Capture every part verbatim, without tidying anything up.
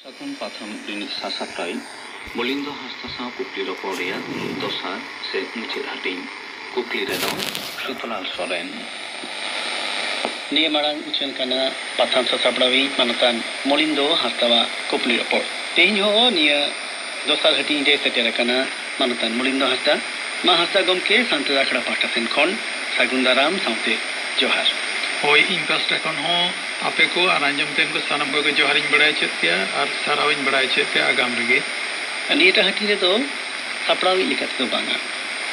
ᱥᱟᱹᱜᱩᱱ ᱯᱟᱛᱷᱟᱢ ᱨᱤᱱᱤᱡ ᱥᱟᱥᱟᱯᱲᱟᱣᱤᱡ ᱢᱚᱞᱤᱱᱫᱚ ᱦᱟᱸᱥᱫᱟ ᱥᱟᱶ ᱠᱩᱠᱞᱤ ᱨᱚᱯᱚᱲ ᱨᱮᱭᱟᱜ ᱫᱚᱥᱟᱨ ᱥᱮ ᱢᱩᱪᱟᱹᱫ ᱦᱟᱹᱴᱤᱧ᱾ ᱠᱩᱠᱞᱤ ᱨᱮᱫᱚ ᱥᱩᱛᱚᱞᱟᱞ ᱥᱚᱨᱮᱱ᱾ ᱱᱤᱭᱟᱹ ᱢᱟᱲᱟᱝ ᱩᱪᱷᱟᱹᱱ ᱠᱟᱱᱟ ᱯᱟᱛᱷᱟᱢ ᱥᱟᱥᱟᱯᱲᱟᱣᱤᱡ ᱢᱟᱱᱚᱛᱟᱱ ᱢᱚᱞᱤᱱᱫᱚ ᱦᱟᱸᱥᱫᱟᱣᱟᱜ ᱠᱩᱠᱞᱤ ᱨᱚᱯᱚᱲ᱾ ᱛᱮᱦᱮᱧ ᱦᱚᱸ ᱱᱤᱭᱟᱹ ᱫᱚᱥᱟᱨ ᱦᱟᱹᱴᱤᱧ ᱨᱮ ᱥᱮᱴᱮᱨ ᱟᱠᱟᱱᱟ ᱢᱟᱱᱚᱛᱟᱱ ᱢᱚᱞᱤᱱᱫᱚ ᱦᱟᱸᱥᱫᱟ᱾ ᱢᱟ ᱦᱟᱸᱥᱫᱟ ᱜᱚᱢᱠᱮ, ᱥᱟᱱᱛᱟᱲ ᱟᱠᱷᱲᱟ ᱯᱟᱦᱴᱟ ᱥᱮᱱ ᱠᱷᱚᱱ ᱥᱟᱹᱜᱩᱱ ᱫᱟᱨᱟᱢ ᱥᱟᱶᱛᱮ ᱡᱚᱦᱟᱨ᱾ ᱦᱳᱭ, ᱤᱧ ᱯᱟᱦᱴᱟ ᱠᱷᱚᱱ ᱦᱚᱸ ᱟᱯᱮ ᱠᱚ ᱟᱨ ᱟᱸᱡᱚᱢ ᱛᱮᱱ ᱠᱚ ᱥᱟᱱᱟᱢ ᱠᱚᱜᱮ ᱡᱚᱦᱟᱨᱤᱧ ᱵᱟᱲᱟᱭ ᱦᱚᱪᱚᱭᱮᱫ ᱯᱮᱭᱟ ᱟᱨ ᱥᱟᱨᱦᱟᱣᱤᱧ ᱵᱟᱲᱟᱭ ᱦᱚᱪᱚᱭᱮᱫ ᱯᱮᱭᱟ ᱟᱜᱟᱢ ᱨᱮᱜᱮ᱾ ᱱᱤᱭᱟᱹᱴᱟᱜ ᱦᱟᱹᱴᱤᱧ ᱨᱮᱫᱚ ᱥᱟᱯᱲᱟᱣᱤᱡ ᱞᱮᱠᱟ ᱛᱮᱫᱚ ᱵᱟᱝᱟ᱾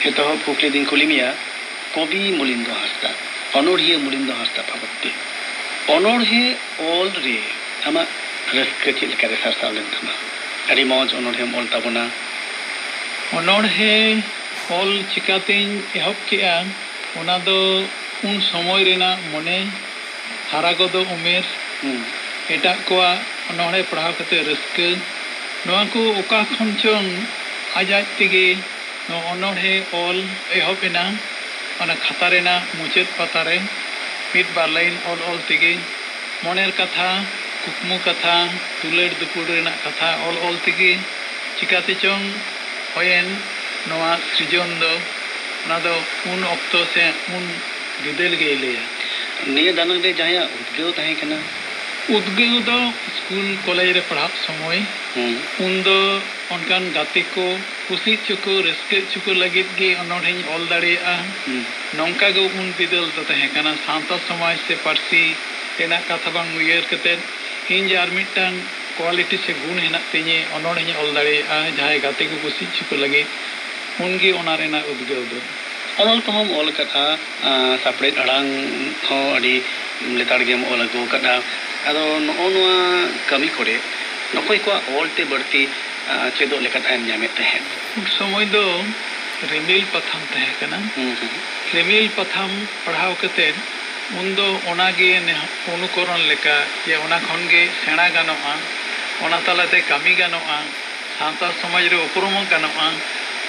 ᱮᱛᱚᱦᱚᱵ ᱠᱩᱠᱞᱤ ᱫᱚᱧ ᱠᱩᱞᱤ ᱢᱮᱭᱟ, ᱠᱚᱵᱤ ᱢᱚᱞᱤᱱᱫᱚ ᱦᱟᱸᱥᱫᱟ, ᱚᱱᱚᱬᱦᱤᱭᱟᱹ ᱢᱚᱞᱤᱱᱫᱚ ᱦᱟᱸᱥᱫᱟ ᱵᱟᱵᱚᱫ ᱛᱮ ᱚᱱᱚᱬᱦᱮ ᱚᱞ ᱨᱮ ᱟᱢᱟᱜ ᱨᱟᱹᱥᱠᱟᱹ ᱪᱮᱫ ᱞᱮᱠᱟᱨᱮ ᱥᱟᱨᱥᱟᱣ ᱞᱮᱱ ᱛᱟᱢᱟ? ᱟᱹᱰᱤ ᱢᱚᱡᱽ ᱚᱱᱚᱬᱦᱮᱢ ᱚᱞ ᱛᱟᱵᱚᱱᱟ᱾ ᱚᱱᱚᱬᱦᱮ ᱚᱞ ᱪᱤᱠᱟᱹᱛᱤᱧ ᱮᱦᱚᱵ ᱠᱮᱜᱼᱟ, ᱚᱱᱟ ᱫᱚ ᱩᱱ ᱥᱚᱢᱚᱭ ᱨᱮᱱᱟᱜ ᱢᱚᱱᱮ, ᱦᱟᱨᱟ ᱜᱚᱫᱚᱜ ᱩᱢᱮᱨ, ᱦᱩᱸ᱾ ᱮᱴᱟᱜ ᱠᱚᱣᱟᱜ ᱚᱱᱚᱬᱦᱮ ᱯᱟᱲᱦᱟᱣ ᱠᱟᱛᱮ ᱨᱟᱹᱥᱠᱟᱹ, ᱱᱚᱣᱟ ᱠᱚ ᱚᱠᱟ ᱠᱷᱚᱱ ᱪᱚᱝ ᱟᱡ ᱟᱡ ᱛᱮᱜᱮ ᱱᱚᱣᱟ ᱚᱱᱚᱬᱦᱮ ᱚᱞ ᱮᱦᱚᱵ ᱮᱱᱟ᱾ ᱚᱱᱟ ᱠᱷᱟᱛᱟ ᱨᱮᱱᱟᱜ ᱢᱩᱪᱟᱹᱫ ᱯᱟᱛᱟ ᱨᱮ ᱢᱤᱫ ᱵᱟᱨ ᱞᱟᱭᱤᱱ ᱚᱞ ᱚᱞ ᱛᱮᱜᱮ ᱢᱚᱱᱮᱨ ᱠᱟᱛᱷᱟ, ᱠᱩᱠᱢᱩ ᱠᱟᱛᱷᱟ, ᱫᱩᱞᱟᱹᱲ ᱫᱩᱯᱩᱞ ᱨᱮᱱᱟᱜ ᱠᱟᱛᱷᱟ ᱚᱞ ᱚᱞ ᱛᱮᱜᱮ ᱪᱤᱠᱟᱹᱛᱮ ᱪᱚᱝ ᱦᱩᱭᱮᱱ ᱱᱚᱣᱟ ᱥᱨᱤᱡᱚᱱ ᱫᱚ᱾ ᱚᱱᱟ ᱫᱚ ᱩᱱ ᱚᱠᱛᱚ ᱥᱮ ᱩᱱ ᱵᱤᱫᱟᱹᱞ ᱜᱮᱭ ᱞᱟᱹᱭᱟ᱾ ᱱᱤᱭᱟᱹ ᱫᱟᱱᱟᱝ ᱨᱮ ᱡᱟᱦᱟᱸᱭᱟᱜ ᱩᱫᱽᱜᱟᱹᱣ ᱛᱟᱦᱮᱸ ᱠᱟᱱᱟ? ᱩᱫᱽᱜᱟᱹᱣ ᱫᱚ ᱥᱠᱩᱞ ᱠᱚᱞᱮᱡᱽ ᱨᱮ ᱯᱟᱲᱦᱟᱜ ᱥᱚᱢᱚᱭ, ᱦᱩᱸ᱾ ᱩᱱᱫᱚ ᱚᱱᱠᱟᱱ ᱜᱟᱛᱮ ᱠᱚ ᱠᱩᱥᱤ ᱦᱚᱪᱚ ᱠᱚ, ᱨᱟᱹᱥᱠᱟᱹ ᱦᱚᱪᱚ ᱠᱚ ᱞᱟᱹᱜᱤᱫ ᱜᱮ ᱚᱱᱚᱬᱦᱮᱧ ᱚᱞ ᱫᱟᱲᱮᱭᱟᱜᱼᱟ᱾ ᱦᱩᱸ᱾ ᱱᱚᱝᱠᱟ ᱜᱮ ᱩᱱ ᱵᱤᱫᱟᱹᱞ ᱫᱚ ᱛᱟᱦᱮᱸ ᱠᱟᱱᱟ᱾ ᱥᱟᱶᱛᱟ ᱥᱚᱢᱟᱡᱽ ᱥᱮ ᱯᱟᱹᱨᱥᱤ ᱨᱮᱱᱟᱜ ᱠᱟᱛᱷᱟ ᱵᱟᱝ ᱩᱭᱦᱟᱹᱨ ᱠᱟᱛᱮᱫ, ᱤᱧ ᱡᱮ ᱟᱨ ᱢᱤᱫᱴᱟᱝ quality ᱥᱮ ᱜᱩᱱ ᱦᱮᱱᱟᱜ ᱛᱤᱧᱟᱹ, ᱚᱱᱚᱬᱦᱮᱧ ᱚᱞ ᱫᱟᱲᱮᱭᱟᱜᱼᱟ ᱡᱟᱦᱟᱸᱭ ᱜᱟᱛᱮ ᱠᱚ ᱠᱩᱥᱤ ᱦᱚᱪᱚ ᱠᱚ ᱞᱟᱹᱜᱤᱫ, ᱩᱱᱜᱮ ᱚᱱᱟ ᱨᱮᱱᱟᱜ ᱩᱫᱽᱜᱟᱹᱣ ᱫᱚ᱾ ᱚᱱᱚᱞ ᱠᱚᱦᱚᱸᱢ ᱚᱞ ᱟᱠᱟᱫᱼᱟ, ᱟᱸ, ᱥᱟᱯᱲᱮᱫ ᱟᱲᱟᱝ ᱦᱚᱸ ᱟᱹᱰᱤ ᱞᱮᱛᱟᱲ ᱜᱮᱢ ᱚᱞ ᱟᱹᱜᱩ ᱟᱠᱟᱫᱼᱟ᱾ ᱟᱫᱚ ᱱᱚᱜᱼᱚ ᱱᱚᱣᱟ ᱠᱟᱹᱢᱤ ᱠᱚᱨᱮ ᱚᱠᱚᱭ ᱠᱚᱣᱟᱜ ᱚᱞ ᱛᱮ ᱵᱟᱹᱲᱛᱤ, ᱟᱸ, ᱪᱮᱫᱚᱜ ᱞᱮᱠᱟᱛᱮᱢ ᱧᱟᱢᱮᱫ ᱛᱟᱦᱮᱸᱫ? ᱩᱱ ᱥᱚᱢᱚᱭ ᱫᱚ ᱨᱤᱢᱤᱞ ᱯᱟᱛᱷᱟᱢ ᱛᱟᱦᱮᱸ ᱠᱟᱱᱟ᱾ ᱦᱩᱸ, ᱦᱩᱸ᱾ ᱨᱤᱢᱤᱞ ᱯᱟᱛᱷᱟᱢ ᱯᱟᱲᱦᱟᱣ ᱠᱟᱛᱮᱫ ᱩᱱᱫᱚ ᱚᱱᱟᱜᱮ ᱱᱮᱦ-, ᱚᱱᱩᱠᱚᱨᱚᱱ ᱞᱮᱠᱟ ᱡᱮ ᱚᱱᱟ ᱠᱷᱚᱱ ᱜᱮ ᱥᱮᱬᱟ ᱜᱟᱱᱚᱜᱼᱟ, ᱚᱱᱟ ᱛᱟᱞᱟᱛᱮ ᱠᱟᱹᱢᱤ ᱜᱟᱱᱚᱜᱼᱟ, ᱥᱟᱶᱛᱟ ᱥᱚᱢᱟᱡᱽ ᱨᱮ ᱩᱯᱨᱩᱢ ᱜᱟᱱᱚᱜᱼᱟ,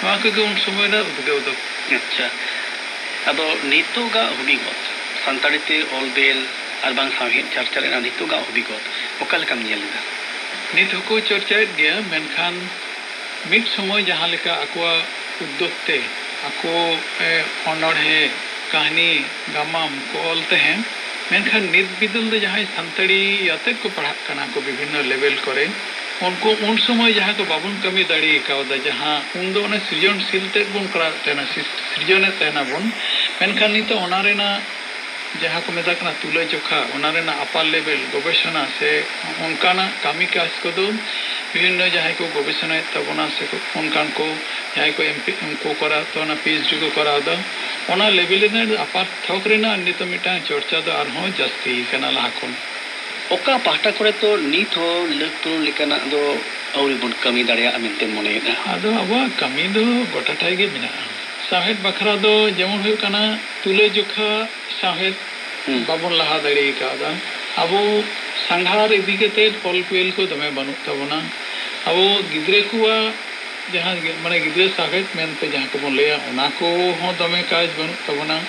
ᱱᱚᱣᱟ ᱠᱚᱜᱮ ᱩᱱ ᱥᱚᱢᱚᱭ ᱨᱮᱱᱟᱜ ᱩᱫᱽᱜᱟᱹᱣ ᱫᱚ᱾ ᱟᱪᱪᱷᱟ, ᱟᱫᱚ ᱱᱤᱛᱚᱜᱟᱜ ᱦᱚᱵᱤᱜᱚᱛ, ᱥᱟᱱᱛᱟᱲᱤ ᱛᱮ ᱚᱞ ᱵᱮᱞ ᱟᱨ ᱵᱟᱝ ᱥᱟᱶᱦᱮᱫ ᱪᱟᱨᱪᱟ ᱨᱮᱱᱟᱜ ᱱᱤᱛᱚᱜᱟᱜ ᱦᱚᱵᱤᱜᱚᱛ ᱚᱠᱟ ᱞᱮᱠᱟᱢ ᱧᱮᱞ ᱮᱫᱟ? ᱱᱤᱛ ᱦᱚᱸᱠᱚ ᱪᱚᱨᱪᱟᱭᱮᱫ ᱜᱮᱭᱟ, ᱢᱮᱱᱠᱷᱟᱱ ᱢᱤᱫ ᱥᱚᱢᱚᱭ ᱡᱟᱦᱟᱸ ᱞᱮᱠᱟ ᱟᱠᱚᱣᱟᱜ ᱩᱫᱽᱫᱳᱜᱽ ᱛᱮ ᱟᱠᱚ, ᱮ, ᱚᱱᱚᱬᱦᱮ, ᱠᱟᱹᱦᱱᱤ, ᱜᱟᱢᱟᱢ ᱠᱚ ᱚᱞ ᱛᱟᱦᱮᱸᱫ, ᱢᱮᱱᱠᱷᱟᱱ ᱱᱤᱛ ᱵᱤᱫᱟᱹᱞ ᱫᱚ ᱡᱟᱦᱟᱸᱭ ᱥᱟᱱᱛᱟᱲᱤ ᱟᱛᱮᱫ ᱠᱚ ᱯᱟᱲᱦᱟᱜ ᱠᱟᱱᱟ ᱠᱚ ᱵᱤᱵᱷᱤᱱᱱᱚ ᱞᱮᱵᱮᱞ ᱠᱚᱨᱮ, ᱩᱱᱠᱩ ᱩᱱ ᱥᱚᱢᱚᱭ ᱡᱟᱦᱟᱸ ᱠᱚ ᱵᱟᱵᱚᱱ ᱠᱟᱹᱢᱤ ᱫᱟᱲᱮ ᱠᱟᱣᱫᱟ, ᱡᱟᱦᱟᱸ ᱩᱱᱫᱚ ᱚᱱᱟ ᱥᱨᱤᱡᱚᱱᱥᱤᱞ ᱛᱮᱫ ᱵᱚᱱ ᱠᱚᱨᱟᱣᱮᱫ ᱛᱟᱦᱮᱱᱟ, ᱥᱤ-, ᱥᱤᱨᱡᱚᱱᱮᱫ ᱛᱟᱦᱮᱱᱟᱵᱚᱱ, ᱢᱮᱱᱠᱷᱟᱱ ᱱᱤᱛᱚᱜ ᱚᱱᱟ ᱨᱮᱱᱟᱜ ᱡᱟᱦᱟᱸ ᱠᱚ ᱢᱮᱛᱟᱜ ᱠᱟᱱᱟ ᱛᱩᱞᱟᱹᱡᱚᱠᱷᱟ, ᱚᱱᱟ ᱨᱮᱱᱟᱜ ᱟᱯᱟᱨ ᱞᱮᱵᱮᱞ ᱜᱚᱵᱮᱥᱚᱱᱟ ᱥᱮ ᱚᱱᱠᱟᱱᱟᱜ ᱠᱟᱹᱢᱤ ᱠᱟᱡᱽ ᱠᱚᱫᱚ ᱵᱤᱵᱷᱤᱱᱱᱚ ᱡᱟᱦᱟᱸᱭ ᱠᱚ ᱜᱚᱵᱮᱥᱚᱱᱟᱭᱮᱫ ᱛᱟᱵᱚᱱᱟ ᱥᱮ ᱠᱚ, ᱚᱱᱠᱟᱱ ᱠᱚ ᱡᱟᱦᱟᱸᱭ ᱠᱚ ᱮᱢ ᱯᱷᱤᱞ ᱠᱚ ᱠᱚᱨᱟᱣ ᱛᱟᱵᱚᱱᱟ, ᱯᱤ ᱮᱭᱤᱪ ᱰᱤ ᱠᱚ ᱠᱚᱨᱟᱣ ᱮᱫᱟ, ᱚᱱᱟ ᱞᱮᱵᱮᱞ ᱨᱮᱱᱟᱜ ᱟᱯᱟᱨ ᱛᱷᱚᱠ ᱨᱮᱱᱟᱜ ᱱᱤᱛᱚᱜ ᱢᱤᱫᱴᱟᱝ ᱪᱚᱨᱪᱟ ᱫᱚ ᱟᱨᱦᱚᱸ ᱡᱟᱹᱥᱛᱤ ᱠᱟᱱᱟ ᱞᱟᱦᱟ ᱠᱷᱚᱱ᱾ ᱚᱠᱟ ᱯᱟᱦᱴᱟ ᱠᱚᱨᱮ ᱛᱚ ᱱᱤᱛ ᱦᱚᱸ ᱞᱟᱹᱠ ᱯᱩᱨᱩᱱ ᱞᱮᱠᱟᱱᱟᱜ ᱫᱚ ᱟᱹᱣᱨᱤ ᱵᱚᱱ ᱠᱟᱹᱢᱤ ᱫᱟᱲᱮᱭᱟᱜᱼᱟ ᱢᱮᱱᱛᱮ ᱢᱚᱱᱮᱭᱮᱫᱼᱟ? ᱟᱫᱚ ᱟᱵᱚᱣᱟᱜ ᱠᱟᱹᱢᱤ ᱫᱚ ᱜᱚᱴᱟ ᱴᱷᱟᱭ ᱜᱮ ᱢᱮᱱᱟᱜᱼᱟ᱾ ᱥᱟᱶᱦᱮᱫ ᱵᱟᱠᱷᱨᱟ ᱫᱚ ᱡᱮᱢᱚᱱ ᱦᱩᱭᱩᱜ ᱠᱟᱱᱟ ᱛᱩᱞᱟᱹᱡᱚᱠᱷᱟ ᱥᱟᱶᱦᱮᱫ ᱦᱩᱸ᱾ ᱵᱟᱵᱚᱱ ᱞᱟᱦᱟ ᱫᱟᱲᱮ ᱠᱟᱣᱫᱟ᱾ ᱟᱵᱚ ᱥᱟᱸᱜᱷᱟᱨ ᱤᱫᱤ ᱠᱟᱛᱮ ᱚᱞ ᱵᱤᱞ ᱠᱚ ᱫᱚᱢᱮ ᱵᱟᱹᱱᱩᱜ ᱛᱟᱵᱚᱱᱟ᱾ ᱟᱵᱚ ᱜᱤᱫᱽᱨᱟᱹ ᱠᱚᱣᱟᱜ ᱡᱟᱦᱟᱸ ᱜᱮ, ᱢᱟᱱᱮ ᱜᱤᱫᱽᱨᱟᱹ ᱥᱟᱶᱦᱮᱫ ᱢᱮᱱᱛᱮ ᱡᱟᱦᱟᱸ ᱠᱚᱵᱚᱱ ᱞᱟᱹᱭᱟ, ᱚᱱᱟ ᱠᱚᱦᱚᱸ ᱫᱚᱢᱮ ᱠᱟᱡᱽ ᱵᱟᱹᱱᱩᱜ ᱛᱟᱵᱚᱱᱟ᱾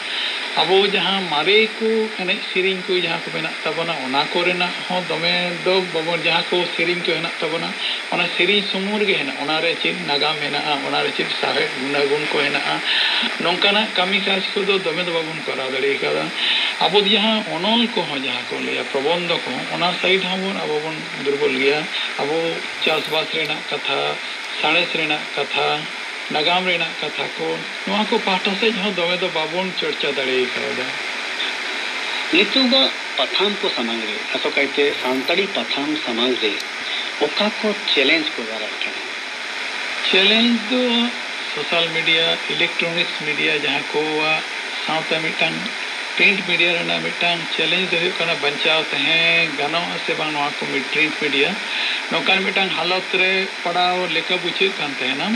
ᱟᱵᱚ ᱡᱟᱦᱟᱸ ᱢᱟᱨᱮ ᱠᱚ ᱮᱱᱮᱡ ᱥᱮᱨᱮᱧ ᱠᱚ ᱡᱟᱦᱟᱸ ᱠᱚ ᱢᱮᱱᱟᱜ ᱛᱟᱵᱚᱱᱟ, ᱚᱱᱟ ᱠᱚᱨᱮᱱᱟᱜ ᱦᱚᱸ ᱫᱚᱢᱮ ᱫᱚ ᱵᱟᱵᱚᱱ, ᱡᱟᱦᱟᱸ ᱠᱚ ᱥᱮᱨᱮᱧ ᱠᱚ ᱦᱮᱱᱟᱜ ᱛᱟᱵᱚᱱᱟ, ᱚᱱᱟ ᱥᱮᱨᱮᱧ ᱥᱩᱢᱩᱝ ᱨᱮᱜᱮ ᱦᱮᱱᱟᱜ, ᱚᱱᱟᱨᱮ ᱪᱮᱫ ᱱᱟᱜᱟᱢ ᱢᱮᱱᱟᱜᱼᱟ, ᱚᱱᱟᱨᱮ ᱪᱮᱫ ᱥᱟᱶᱦᱮᱫ ᱜᱩᱱᱟᱹᱜᱩᱱ ᱠᱚ ᱦᱮᱱᱟᱜᱼᱟ, ᱱᱚᱝᱠᱟᱱᱟᱜ ᱠᱟᱹᱢᱤ ᱠᱟᱡᱽ ᱠᱚᱫᱚ ᱫᱚᱢᱮ ᱫᱚ ᱵᱟᱵᱚᱱ ᱠᱚᱨᱟᱣ ᱫᱟᱲᱮ ᱠᱟᱣᱫᱟ᱾ ᱟᱵᱚ ᱡᱟᱦᱟᱸ ᱚᱱᱚᱞ ᱠᱚᱦᱚᱸ, ᱡᱟᱦᱟᱸ ᱠᱚ ᱞᱟᱹᱭᱟ ᱯᱨᱚᱵᱚᱱᱫᱷᱚ ᱠᱚᱦᱚᱸ, ᱚᱱᱟ ᱥᱟᱭᱤᱰ ᱦᱚᱸᱵᱚᱱ, ᱟᱵᱚ ᱵᱚᱱ ᱫᱩᱨᱵᱚᱞ ᱜᱮᱭᱟ᱾ ᱟᱵᱚ ᱪᱟᱥᱵᱟᱥ ᱨᱮᱱᱟᱜ ᱠᱟᱛᱷᱟ, ᱥᱟᱬᱮᱥ ᱨᱮᱱᱟᱜ ᱠᱟᱛᱷᱟ, ᱱᱟᱜᱟᱢ ᱨᱮᱱᱟᱜ ᱠᱟᱛᱷᱟ ᱠᱚ, ᱱᱚᱣᱟ ᱠᱚ ᱯᱟᱦᱴᱟ ᱥᱮᱫ ᱦᱚᱸ ᱫᱚᱢᱮ ᱫᱚ ᱵᱟᱵᱚᱱ ᱪᱚᱨᱪᱟ ᱫᱟᱲᱮ ᱠᱟᱣᱫᱟ᱾ ᱱᱤᱛᱚᱜᱟᱜ ᱯᱟᱛᱷᱟᱢ ᱠᱚ ᱥᱟᱢᱟᱝ ᱨᱮ, ᱟᱥᱚᱠᱟᱭᱛᱮ ᱥᱟᱱᱛᱟᱲᱤ ᱯᱟᱛᱷᱟᱢ ᱥᱟᱢᱟᱝ ᱨᱮ ᱚᱠᱟ ᱠᱚ ᱪᱮᱞᱮᱧᱡᱽ ᱠᱚ ᱫᱟᱨᱟᱭ ᱠᱟᱱᱟ? ᱪᱮᱞᱮᱧᱡᱽ ᱫᱚ ᱥᱳᱥᱟᱞ ᱢᱤᱰᱤᱭᱟ, ᱤᱞᱮᱠᱴᱨᱚᱱᱤᱠᱥ ᱢᱤᱰᱤᱭᱟ, ᱡᱟᱦᱟᱸ ᱠᱚᱣᱟᱜ ᱥᱟᱶᱛᱮ ᱢᱤᱫᱴᱟᱝ ᱯᱨᱤᱱᱴ ᱢᱤᱰᱤᱭᱟ ᱨᱮᱱᱟᱜ ᱢᱤᱫᱴᱟᱝ ᱪᱮᱞᱮᱧᱡᱽ ᱫᱚ ᱦᱩᱭᱩᱜ ᱠᱟᱱᱟ, ᱵᱟᱧᱪᱟᱣ ᱛᱟᱦᱮᱸ ᱜᱟᱱᱚᱜᱼᱟ ᱥᱮ ᱵᱟᱝ ᱱᱚᱣᱟ ᱠᱚ ᱢᱤ-, ᱯᱨᱤᱱᱴ ᱢᱤᱰᱤᱭᱟ᱾ ᱱᱚᱝᱠᱟᱱ ᱢᱤᱫᱴᱟᱝ ᱦᱟᱞᱚᱛ ᱨᱮ ᱯᱟᱲᱟᱣ ᱞᱮᱠᱟ ᱵᱩᱡᱷᱟᱹᱜ ᱠᱟᱱ ᱛᱟᱦᱮᱱᱟ,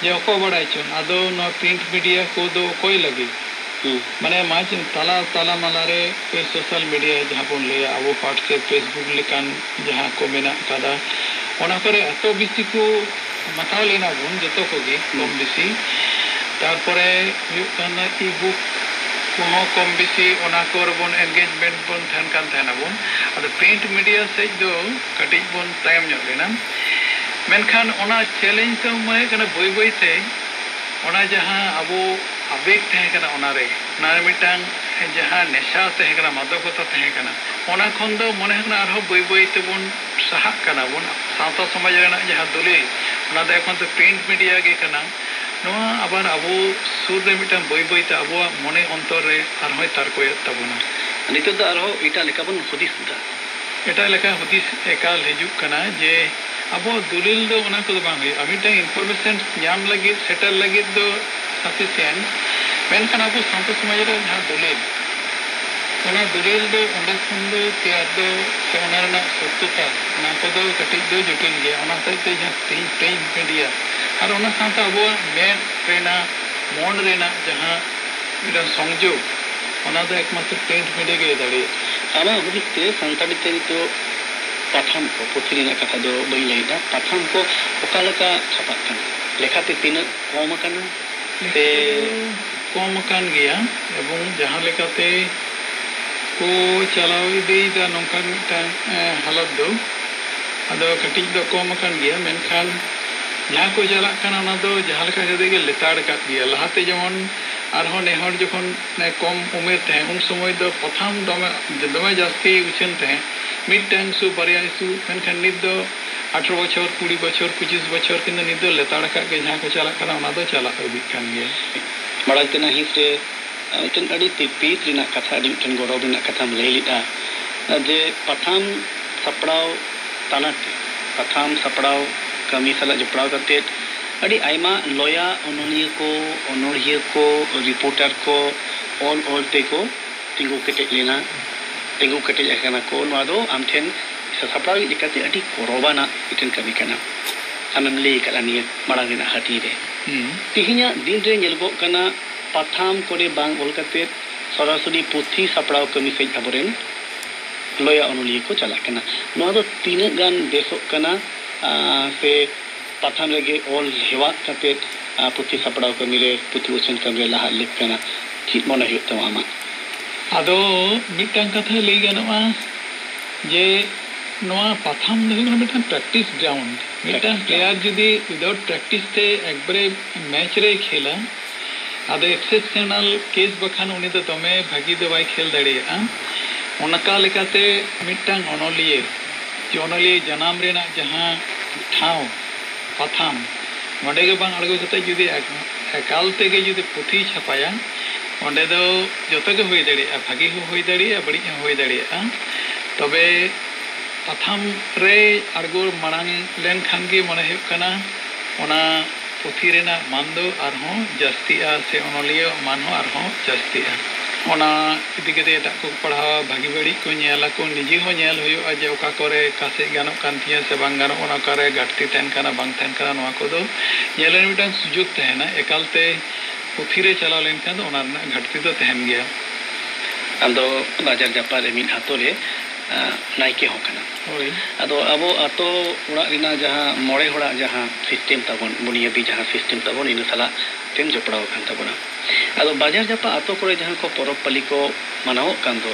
ᱡᱮ ᱚᱠᱚᱭ ᱵᱟᱲᱟᱭ ᱪᱚᱝ, ᱟᱫᱚ ᱱᱚᱣᱟ ᱯᱨᱤᱱᱴ ᱢᱤᱰᱤᱭᱟ ᱠᱚᱫᱚ ᱚᱠᱚᱭ ᱞᱟᱹᱜᱤᱫ? ᱦᱩᱸ᱾ ᱢᱟᱱᱮ ᱢᱟᱡᱽ ᱛᱟᱞᱟ, ᱛᱟᱞᱟ ᱢᱟᱞᱟ ᱨᱮ ᱥᱳᱥᱟᱞ ᱢᱤᱰᱤᱭᱟ ᱡᱟᱦᱟᱸ ᱵᱚᱱ ᱞᱟᱹᱭᱟ, ᱟᱵᱚ WhatsApp, Facebook ᱞᱮᱠᱟᱱ ᱡᱟᱦᱟᱸ ᱠᱚ ᱢᱮᱱᱟᱜ ᱠᱟᱫᱟ, ᱚᱱᱟ ᱠᱚᱨᱮ ᱮᱛᱚ ᱵᱮᱥᱤ ᱠᱚ ᱢᱟᱛᱟᱣ ᱞᱮᱱᱟ ᱵᱚᱱ ᱡᱚᱛᱚ ᱠᱚᱜᱮ, ᱦᱩᱸ᱾ ᱠᱚᱢ ᱵᱮᱥᱤ᱾ ᱛᱟᱨᱯᱚᱨᱮ ᱦᱩᱭᱩᱜ ᱠᱟᱱᱟ ᱤ-ᱵᱩᱠ, ᱠᱚᱦᱚᱸ ᱠᱚᱢ ᱵᱮᱥᱤ ᱚᱱᱟ ᱠᱚᱨᱮ ᱵᱚᱱ engagement ᱵᱚᱱ ᱛᱟᱦᱮᱱ ᱠᱟᱱ ᱛᱟᱦᱮᱱᱟᱵᱚᱱ᱾ ᱟᱫᱚ print media ᱥᱮᱫ ᱫᱚ ᱠᱟᱹᱴᱤᱡ ᱵᱚᱱ ᱛᱟᱭᱚᱢ ᱧᱚᱜ ᱞᱮᱱᱟ᱾ ᱢᱮᱱᱠᱷᱟᱱ ᱚᱱᱟ challenge ᱫᱚ ᱢᱚᱱᱮ ᱦᱩᱭᱩᱜ ᱠᱟᱱᱟ ᱵᱟᱹᱭ ᱵᱟᱹᱭ ᱛᱮ ᱚᱱᱟ ᱡᱟᱦᱟᱸ ᱟᱵᱚ ᱟᱵᱮᱜᱽ ᱛᱟᱦᱮᱸ ᱠᱟᱱᱟ, ᱚᱱᱟᱨᱮ, ᱚᱱᱟ ᱨᱮ ᱢᱤᱫᱴᱟᱝ ᱡᱟᱦᱟᱸ ᱱᱮᱥᱟ ᱛᱟᱦᱮᱸ ᱠᱟᱱᱟ, ᱢᱟᱫᱚᱠᱚᱛᱟ ᱛᱟᱦᱮᱸ ᱠᱟᱱᱟ, ᱚᱱᱟ ᱠᱷᱚᱱ ᱫᱚ ᱢᱚᱱᱮ ᱦᱩᱭᱩᱜ ᱠᱟᱱᱟ ᱟᱨᱦᱚᱸ ᱵᱟᱹᱭ ᱵᱟᱹᱭ ᱛᱮᱵᱚᱱ ᱥᱟᱦᱟᱜ ᱠᱟᱱᱟ ᱵᱚᱱ᱾ ᱥᱟᱶᱛᱟ ᱥᱚᱢᱟᱡᱽ ᱨᱮᱱᱟᱜ ᱡᱟᱦᱟᱸ ᱫᱚᱞᱤᱞ, ᱚᱱᱟ ᱫᱚ ᱮᱠᱢᱟᱛᱨᱚ print media ᱜᱮ ᱠᱟᱱᱟ᱾ ᱱᱚᱣᱟ ᱟᱵᱟᱨ ᱟᱵᱚ ᱥᱩᱨ ᱨᱮ ᱢᱤᱫᱴᱟᱝ ᱵᱟᱹᱭ ᱵᱟᱹᱭ ᱛᱮ ᱟᱵᱚᱣᱟᱜ ᱢᱚᱱᱮ ᱚᱱᱛᱚᱨ ᱨᱮ ᱟᱨᱦᱚᱸᱭ ᱛᱟᱨᱠᱚᱭᱮᱫ ᱛᱟᱵᱚᱱᱟ᱾ ᱱᱤᱛᱚᱜ ᱫᱚ ᱟᱨᱦᱚᱸ ᱮᱴᱟᱜ ᱞᱮᱠᱟ ᱵᱚᱱ ᱦᱩᱫᱤᱥ ᱮᱫᱟ᱾ ᱮᱴᱟᱜ ᱞᱮᱠᱟ ᱦᱩᱫᱤᱥ ᱮᱠᱟᱞ ᱦᱤᱡᱩᱜ ᱠᱟᱱᱟ ᱡᱮ ᱟᱵᱚᱣᱟᱜ ᱫᱚᱞᱤᱞ ᱫᱚ ᱚᱱᱟ ᱠᱚᱫᱚ ᱵᱟᱝ ᱦᱩᱭᱩᱜᱼᱟ᱾ ᱢᱤᱫᱴᱟᱝ information ᱧᱟᱢ ᱞᱟᱹᱜᱤᱫ, ᱥᱮᱴᱮᱨ ᱞᱟᱹᱜᱤᱫ ᱫᱚ sufficient, ᱢᱮᱱᱠᱷᱟᱱ ᱟᱵᱚ ᱥᱟᱶᱛᱟ ᱥᱚᱢᱟᱡᱽ ᱨᱮ ᱡᱟᱦᱟᱸ ᱫᱚᱞᱤᱞ, ᱚᱱᱟ ᱫᱚᱞᱤᱞ ᱫᱚ ᱚᱸᱰᱮ ᱠᱷᱚᱱ ᱫᱚ ᱛᱮᱭᱟᱨ ᱫᱚ ᱥᱮ ᱚᱱᱟ ᱨᱮᱱᱟᱜ ᱥᱚᱛᱛᱚᱛᱟ, ᱚᱱᱟ ᱠᱚᱫᱚ ᱠᱟᱹᱴᱤᱡ ᱫᱚ ᱡᱚᱴᱤᱞ ᱜᱮᱭᱟ᱾ ᱚᱱᱟ ᱦᱚᱛᱮᱡ ᱛᱮ ᱡᱟᱦᱟᱸ ᱛᱮᱦᱮᱧ print media ᱟᱨ ᱚᱱᱟ ᱥᱟᱶᱛᱮ ᱟᱵᱚᱣᱟᱜ ᱢᱮᱫ ᱨᱮᱱᱟᱜ, ᱢᱚᱱ ᱨᱮᱱᱟᱜ ᱡᱟᱦᱟᱸ ᱢᱤᱫᱴᱟᱝ ᱥᱚᱝᱡᱳᱜᱽ, ᱚᱱᱟ ᱫᱚ ᱮᱠᱢᱟᱛᱨᱚ print media ᱜᱮ ᱫᱟᱲᱮᱭᱟᱜᱼᱟ᱾ ᱟᱢᱟᱜ ᱦᱩᱫᱤᱥ ᱛᱮ ᱥᱟᱱᱛᱟᱲᱤ ᱛᱮ ᱱᱤᱛᱚᱜ ᱯᱟᱛᱷᱟᱢ ᱠᱚ, ᱯᱩᱛᱷᱤ ᱨᱮᱱᱟᱜ ᱠᱟᱛᱷᱟ ᱫᱚ ᱵᱟᱹᱧ ᱞᱟᱹᱭᱮᱫᱟ, ᱯᱟᱛᱷᱟᱢ ᱠᱚ ᱚᱠᱟ ᱞᱮᱠᱟ ᱪᱷᱟᱯᱟᱜ ᱠᱟᱱᱟ? ᱞᱮᱠᱷᱟᱛᱮ ᱛᱤᱱᱟᱹᱜ ᱠᱚᱢ ᱟᱠᱟᱱᱟ? ᱥᱮ ᱠᱚᱢ ᱟᱠᱟᱱ ᱜᱮᱭᱟ, ᱮᱵᱚᱝ ᱡᱟᱦᱟᱸ ᱞᱮᱠᱟᱛᱮ ᱠᱚ ᱪᱟᱞᱟᱣ ᱤᱫᱤᱭᱮᱫᱟ ᱱᱚᱝᱠᱟᱱ ᱢᱤᱫᱴᱟᱝ, ᱮ, ᱦᱟᱞᱚᱛ ᱫᱚ, ᱟᱫᱚ ᱠᱟᱹᱴᱤᱡ ᱫᱚ ᱠᱚᱢ ᱟᱠᱟᱱ ᱜᱮᱭᱟ, ᱢᱮᱱᱠᱷᱟᱱ ᱡᱟᱦᱟᱸ ᱠᱚ ᱪᱟᱞᱟᱜ ᱠᱟᱱᱟ ᱚᱱᱟ ᱫᱚ ᱡᱟᱦᱟᱸ ᱞᱮᱠᱟ ᱠᱟᱛᱮ ᱜᱮ ᱞᱮᱛᱟᱲ ᱟᱠᱟᱫ ᱜᱮᱭᱟ᱾ ᱞᱟᱦᱟᱛᱮ ᱡᱮᱢᱚᱱ ᱟᱨᱦᱚᱸ ᱱᱮ ᱦᱚᱲ ᱡᱚᱠᱷᱚᱱ ᱠᱚᱢ ᱩᱢᱮᱨ ᱛᱟᱦᱮᱸ, ᱩᱱ ᱥᱚᱢᱚᱭ ᱫᱚ ᱯᱟᱛᱷᱟᱢ ᱫᱚᱢᱮ, ᱫᱚᱢᱮ ᱡᱟᱹᱥᱛᱤ ᱩᱪᱷᱟᱹᱱ ᱛᱟᱦᱮᱸ, ᱢᱤᱫᱴᱟᱝ issue, ᱵᱟᱨᱭᱟ issue, ᱢᱮᱱᱠᱷᱟᱱ ᱱᱤᱛ ᱫᱚ ᱟᱴᱷᱨᱚ ᱵᱚᱪᱷᱚᱨ, ᱠᱩᱲᱤ ᱵᱚᱪᱷᱚᱨ, ᱯᱚᱸᱪᱤᱥ ᱵᱚᱪᱷᱚᱨ, ᱠᱤᱱᱛᱩ ᱱᱤᱛ ᱫᱚ ᱞᱮᱛᱟᱲ ᱟᱠᱟᱫ ᱜᱮ ᱡᱟᱦᱟᱸ ᱠᱚ ᱪᱟᱞᱟᱜ ᱠᱟᱱᱟ, ᱚᱱᱟ ᱫᱚ ᱪᱟᱞᱟᱜ ᱤᱫᱤᱜ ᱠᱟᱱ ᱜᱮᱭᱟ᱾ ᱢᱟᱲᱟᱝ ᱛᱮᱱᱟᱜ ᱦᱤᱸᱥ ᱨᱮ ᱢᱤᱫᱴᱮᱱ ᱟᱹᱰᱤ ᱛᱤᱨᱯᱤᱛ ᱨᱮᱱᱟᱜ ᱠᱟᱛᱷᱟ, ᱟᱹᱰᱤ ᱢᱤᱫᱴᱮᱱ ᱜᱚᱨᱚᱵᱽ ᱨᱮᱱᱟᱜ ᱠᱟᱛᱷᱟᱢ ᱞᱟᱹᱭ ᱞᱮᱫᱼᱟ, ᱡᱮ ᱯᱟᱛᱷᱟᱢ ᱥᱟᱯᱲᱟᱣ ᱛᱟᱞᱟᱛᱮ, ᱯᱟᱛᱷᱟᱢ ᱥᱟᱯᱲᱟᱣ ᱠᱟᱹᱢᱤ ᱥᱟᱞᱟᱜ ᱡᱚᱯᱲᱟᱣ ᱠᱟᱛᱮ ᱟᱹᱰᱤ ᱟᱭᱢᱟ ᱞᱚᱭᱟ ᱚᱱᱚᱞᱤᱭᱟᱹ ᱠᱚ, ᱚᱱᱚᱲᱦᱤᱭᱟᱹ ᱠᱚ, ᱨᱤᱯᱳᱨᱴᱟᱨ ᱠᱚ ᱚᱞ ᱚᱞ ᱛᱮᱠᱚ ᱛᱤᱸᱜᱩ ᱠᱮᱴᱮᱡ ᱞᱮᱱᱟ, ᱛᱤᱸᱜᱩ ᱠᱮᱴᱮᱡ ᱟᱠᱟᱱᱟ ᱠᱚ᱾ ᱱᱚᱣᱟ ᱫᱚ ᱟᱢ ᱴᱷᱮᱱ ᱥᱟᱥᱟᱯᱲᱟᱣᱤᱡ ᱞᱮᱠᱟᱛᱮ ᱟᱹᱰᱤ ᱜᱚᱨᱚᱵᱟᱱᱟᱜ ᱢᱤᱫᱴᱮᱱ ᱠᱟᱹᱢᱤ ᱠᱟᱱᱟ᱾ ᱟᱢᱮᱢ ᱞᱟᱹᱭ ᱟᱠᱟᱫᱼᱟ ᱱᱤᱭᱟᱹ ᱢᱟᱲᱟᱝ ᱨᱮᱱᱟᱜ ᱦᱟᱹᱴᱤᱧ ᱨᱮ᱾ ᱦᱩᱸ᱾ ᱛᱮᱦᱮᱧᱟᱜ ᱫᱤᱱ ᱨᱮ ᱧᱮᱞᱚᱜᱚᱜ ᱠᱟᱱᱟ, ᱯᱟᱛᱷᱟᱢ ᱠᱚᱨᱮ ᱵᱟᱝ ᱚᱞ ᱠᱟᱛᱮ ᱥᱚᱨᱟᱥᱚᱨᱤ ᱯᱩᱛᱷᱤ ᱥᱟᱯᱲᱟᱣ ᱠᱟᱹᱢᱤ ᱥᱮᱫ ᱟᱵᱚᱨᱮᱱ ᱞᱚᱭᱟ ᱚᱱᱚᱞᱤᱭᱟᱹ ᱠᱚ ᱪᱟᱞᱟᱜ ᱠᱟᱱᱟ᱾ ᱱᱚᱣᱟ ᱫᱚ ᱛᱤᱱᱟᱹᱜ ᱜᱟᱱ ᱵᱮᱥᱚᱜ ᱠᱟᱱᱟ, ᱟᱸ, ᱥᱮ ᱯᱟᱛᱷᱟᱢ ᱨᱮᱜᱮ ᱚᱞ ᱦᱮᱣᱟᱜ ᱠᱟᱛᱮ, ᱟᱸ, ᱯᱩᱛᱷᱤ ᱥᱟᱯᱲᱟᱣ ᱠᱟᱹᱢᱤ ᱨᱮ, ᱯᱩᱛᱷᱤ ᱩᱪᱷᱟᱹᱱ ᱠᱟᱹᱢᱤ ᱨᱮ ᱞᱟᱦᱟᱜ ᱞᱟᱹᱠ ᱠᱟᱱᱟ? ᱪᱮᱫ ᱢᱚᱱᱮ ᱦᱩᱭᱩᱜ ᱛᱟᱢᱟ ᱟᱢᱟᱜ? ᱟᱫᱚ ᱢᱤᱫᱴᱟᱝ ᱠᱟᱛᱷᱟ ᱞᱟᱹᱭ ᱜᱟᱱᱚᱜᱼᱟ ᱡᱮ ᱱᱚᱣᱟ ᱯᱟᱛᱷᱟᱢ ᱫᱚ ᱦᱩᱭᱩᱜ ᱠᱟᱱᱟ ᱢᱤᱫᱴᱟᱝ practice ground᱾ ᱢᱤᱫᱴᱟᱝ player ᱡᱩᱫᱤ without practice ᱛᱮ ᱮᱠᱵᱟᱨᱮ ᱢᱮᱪ ᱨᱮᱭ ᱠᱷᱮᱞᱟ, ᱟᱫᱚ exceptional case ᱵᱟᱠᱷᱟᱱ ᱩᱱᱤ ᱫᱚ ᱫᱚᱢᱮ ᱵᱷᱟᱹᱜᱤ ᱫᱚ ᱵᱟᱭ ᱠᱷᱮᱞ ᱫᱟᱲᱮᱭᱟᱜᱼᱟ᱾ ᱚᱱᱠᱟ ᱞᱮᱠᱟᱛᱮ ᱢᱤᱫᱴᱟᱝ ᱚᱱᱚᱞᱤᱭᱟᱹ, ᱡᱮ ᱚᱱᱚᱞᱤᱭᱟᱹ ᱡᱟᱱᱟᱢ ᱨᱮᱱᱟᱜ ᱡᱟᱦᱟᱸ ᱴᱷᱟᱶ, ᱯᱟᱛᱷᱟᱢ, ᱱᱚᱸᱰᱮ ᱜᱮ ᱵᱟᱝ ᱟᱬᱜᱚ ᱠᱟᱛᱮ ᱡᱩᱫᱤ ᱮᱠ-, ᱮᱠᱟᱞ ᱛᱮᱜᱮ ᱡᱩᱫᱤ ᱯᱩᱛᱷᱤᱭ ᱪᱷᱟᱯᱟᱭᱟ, ᱚᱸᱰᱮ ᱫᱚ ᱡᱚᱛᱚ ᱜᱮ ᱦᱩᱭ ᱫᱟᱲᱮᱭᱟᱜᱼᱟ, ᱵᱷᱟᱹᱜᱤ ᱦᱚᱸ ᱦᱩᱭ ᱫᱟᱲᱮᱭᱟᱜᱼᱟ, ᱵᱟᱹᱲᱤᱡ ᱦᱚᱸ ᱦᱩᱭ ᱫᱟᱲᱮᱭᱟᱜᱼᱟ᱾ ᱛᱚᱵᱮ ᱯᱟᱛᱷᱟᱢ ᱨᱮ ᱟᱬᱜᱚ ᱢᱟᱲᱟᱝ ᱞᱮᱱᱠᱷᱟᱱ ᱜᱮ ᱢᱚᱱᱮ ᱦᱩᱭᱩᱜ ᱠᱟᱱᱟ ᱚᱱᱟ ᱯᱩᱛᱷᱤ ᱨᱮᱱᱟᱜ ᱢᱟᱱ ᱫᱚ ᱟᱨᱦᱚᱸ ᱡᱟᱹᱥᱛᱤᱜᱼᱟ, ᱥᱮ ᱚᱱᱚᱞᱤᱭᱟᱹ ᱢᱟᱱ ᱦᱚᱸ ᱟᱨᱦᱚᱸ ᱡᱟᱹᱥᱛᱤᱜᱼᱟ᱾ ᱚᱱᱟ ᱤᱫᱤ ᱠᱟᱛᱮ ᱮᱴᱟᱜ ᱠᱚ ᱯᱟᱲᱦᱟᱣᱟ, ᱵᱷᱟᱹᱜᱤ ᱵᱟᱹᱲᱤᱡ ᱠᱚ ᱧᱮᱞ ᱟᱠᱚ, ᱱᱤᱡᱮ ᱦᱚᱸ ᱧᱮᱞ ᱦᱩᱭᱩᱜᱼᱟ ᱡᱮ ᱚᱠᱟ ᱠᱚᱨᱮ ᱚᱠᱟ ᱥᱮᱫ ᱜᱟᱱᱚᱜ ᱠᱟᱱ ᱛᱤᱧᱟᱹ ᱥᱮ ᱵᱟᱝ ᱜᱟᱱᱚᱜ ᱠᱟᱱᱟ, ᱚᱠᱟᱨᱮ ᱜᱷᱟᱴᱛᱤ ᱛᱟᱦᱮᱱ ᱠᱟᱱᱟ ᱵᱟᱝ ᱛᱟᱦᱮᱱ ᱠᱟᱱᱟ, ᱱᱚᱣᱟ ᱠᱚᱫᱚ ᱧᱮᱞ ᱨᱮᱱᱟᱜ ᱢᱤᱫᱴᱟᱝ ᱥᱩᱡᱳᱜᱽ ᱛᱟᱦᱮᱱᱟ᱾ ᱮᱠᱟᱞᱛᱮ ᱯᱩᱛᱷᱤ ᱨᱮ ᱪᱟᱞᱟᱣ ᱞᱮᱱᱠᱷᱟᱱ ᱫᱚ ᱚᱱᱟ ᱨᱮᱱᱟᱜ ᱜᱷᱟᱴᱛᱤ ᱫᱚ ᱛᱟᱦᱮᱱ ᱜᱮᱭᱟ᱾ ᱟᱢ ᱫᱚ ᱵᱟᱡᱟᱨ ᱡᱟᱯᱟᱜ ᱨᱮ ᱢᱤᱫ ᱟᱛᱳ ᱨᱮ, ᱟᱸ, ᱱᱟᱭᱠᱮ ᱦᱚᱸ ᱠᱟᱱᱟᱢ᱾ ᱦᱳᱭ᱾ ᱟᱫᱚ ᱟᱵᱚ ᱟᱛᱳ ᱚᱲᱟᱜ ᱨᱮᱱᱟᱜ ᱡᱟᱦᱟᱸ ᱢᱚᱬᱮ ᱦᱚᱲᱟᱜ ᱡᱟᱦᱟᱸ system ᱛᱟᱵᱚᱱ, ᱵᱩᱱᱤᱭᱟᱹᱫᱤ ᱡᱟᱦᱟᱸ system ᱛᱟᱵᱚᱱ, ᱤᱱᱟᱹ ᱥᱟᱞᱟᱜ ᱛᱮᱢ ᱡᱚᱯᱲᱟᱣ ᱟᱠᱟᱱ ᱛᱟᱵᱚᱱᱟ᱾ ᱟᱫᱚ ᱵᱟᱡᱟᱨ ᱡᱟᱯᱟᱜ ᱟᱛᱳ ᱠᱚᱨᱮ ᱡᱟᱦᱟᱸ ᱠᱚ ᱯᱚᱨᱚᱵᱽ ᱯᱟᱹᱞᱤ ᱠᱚ ᱢᱟᱱᱟᱣᱚᱜ ᱠᱟᱱ ᱫᱚ,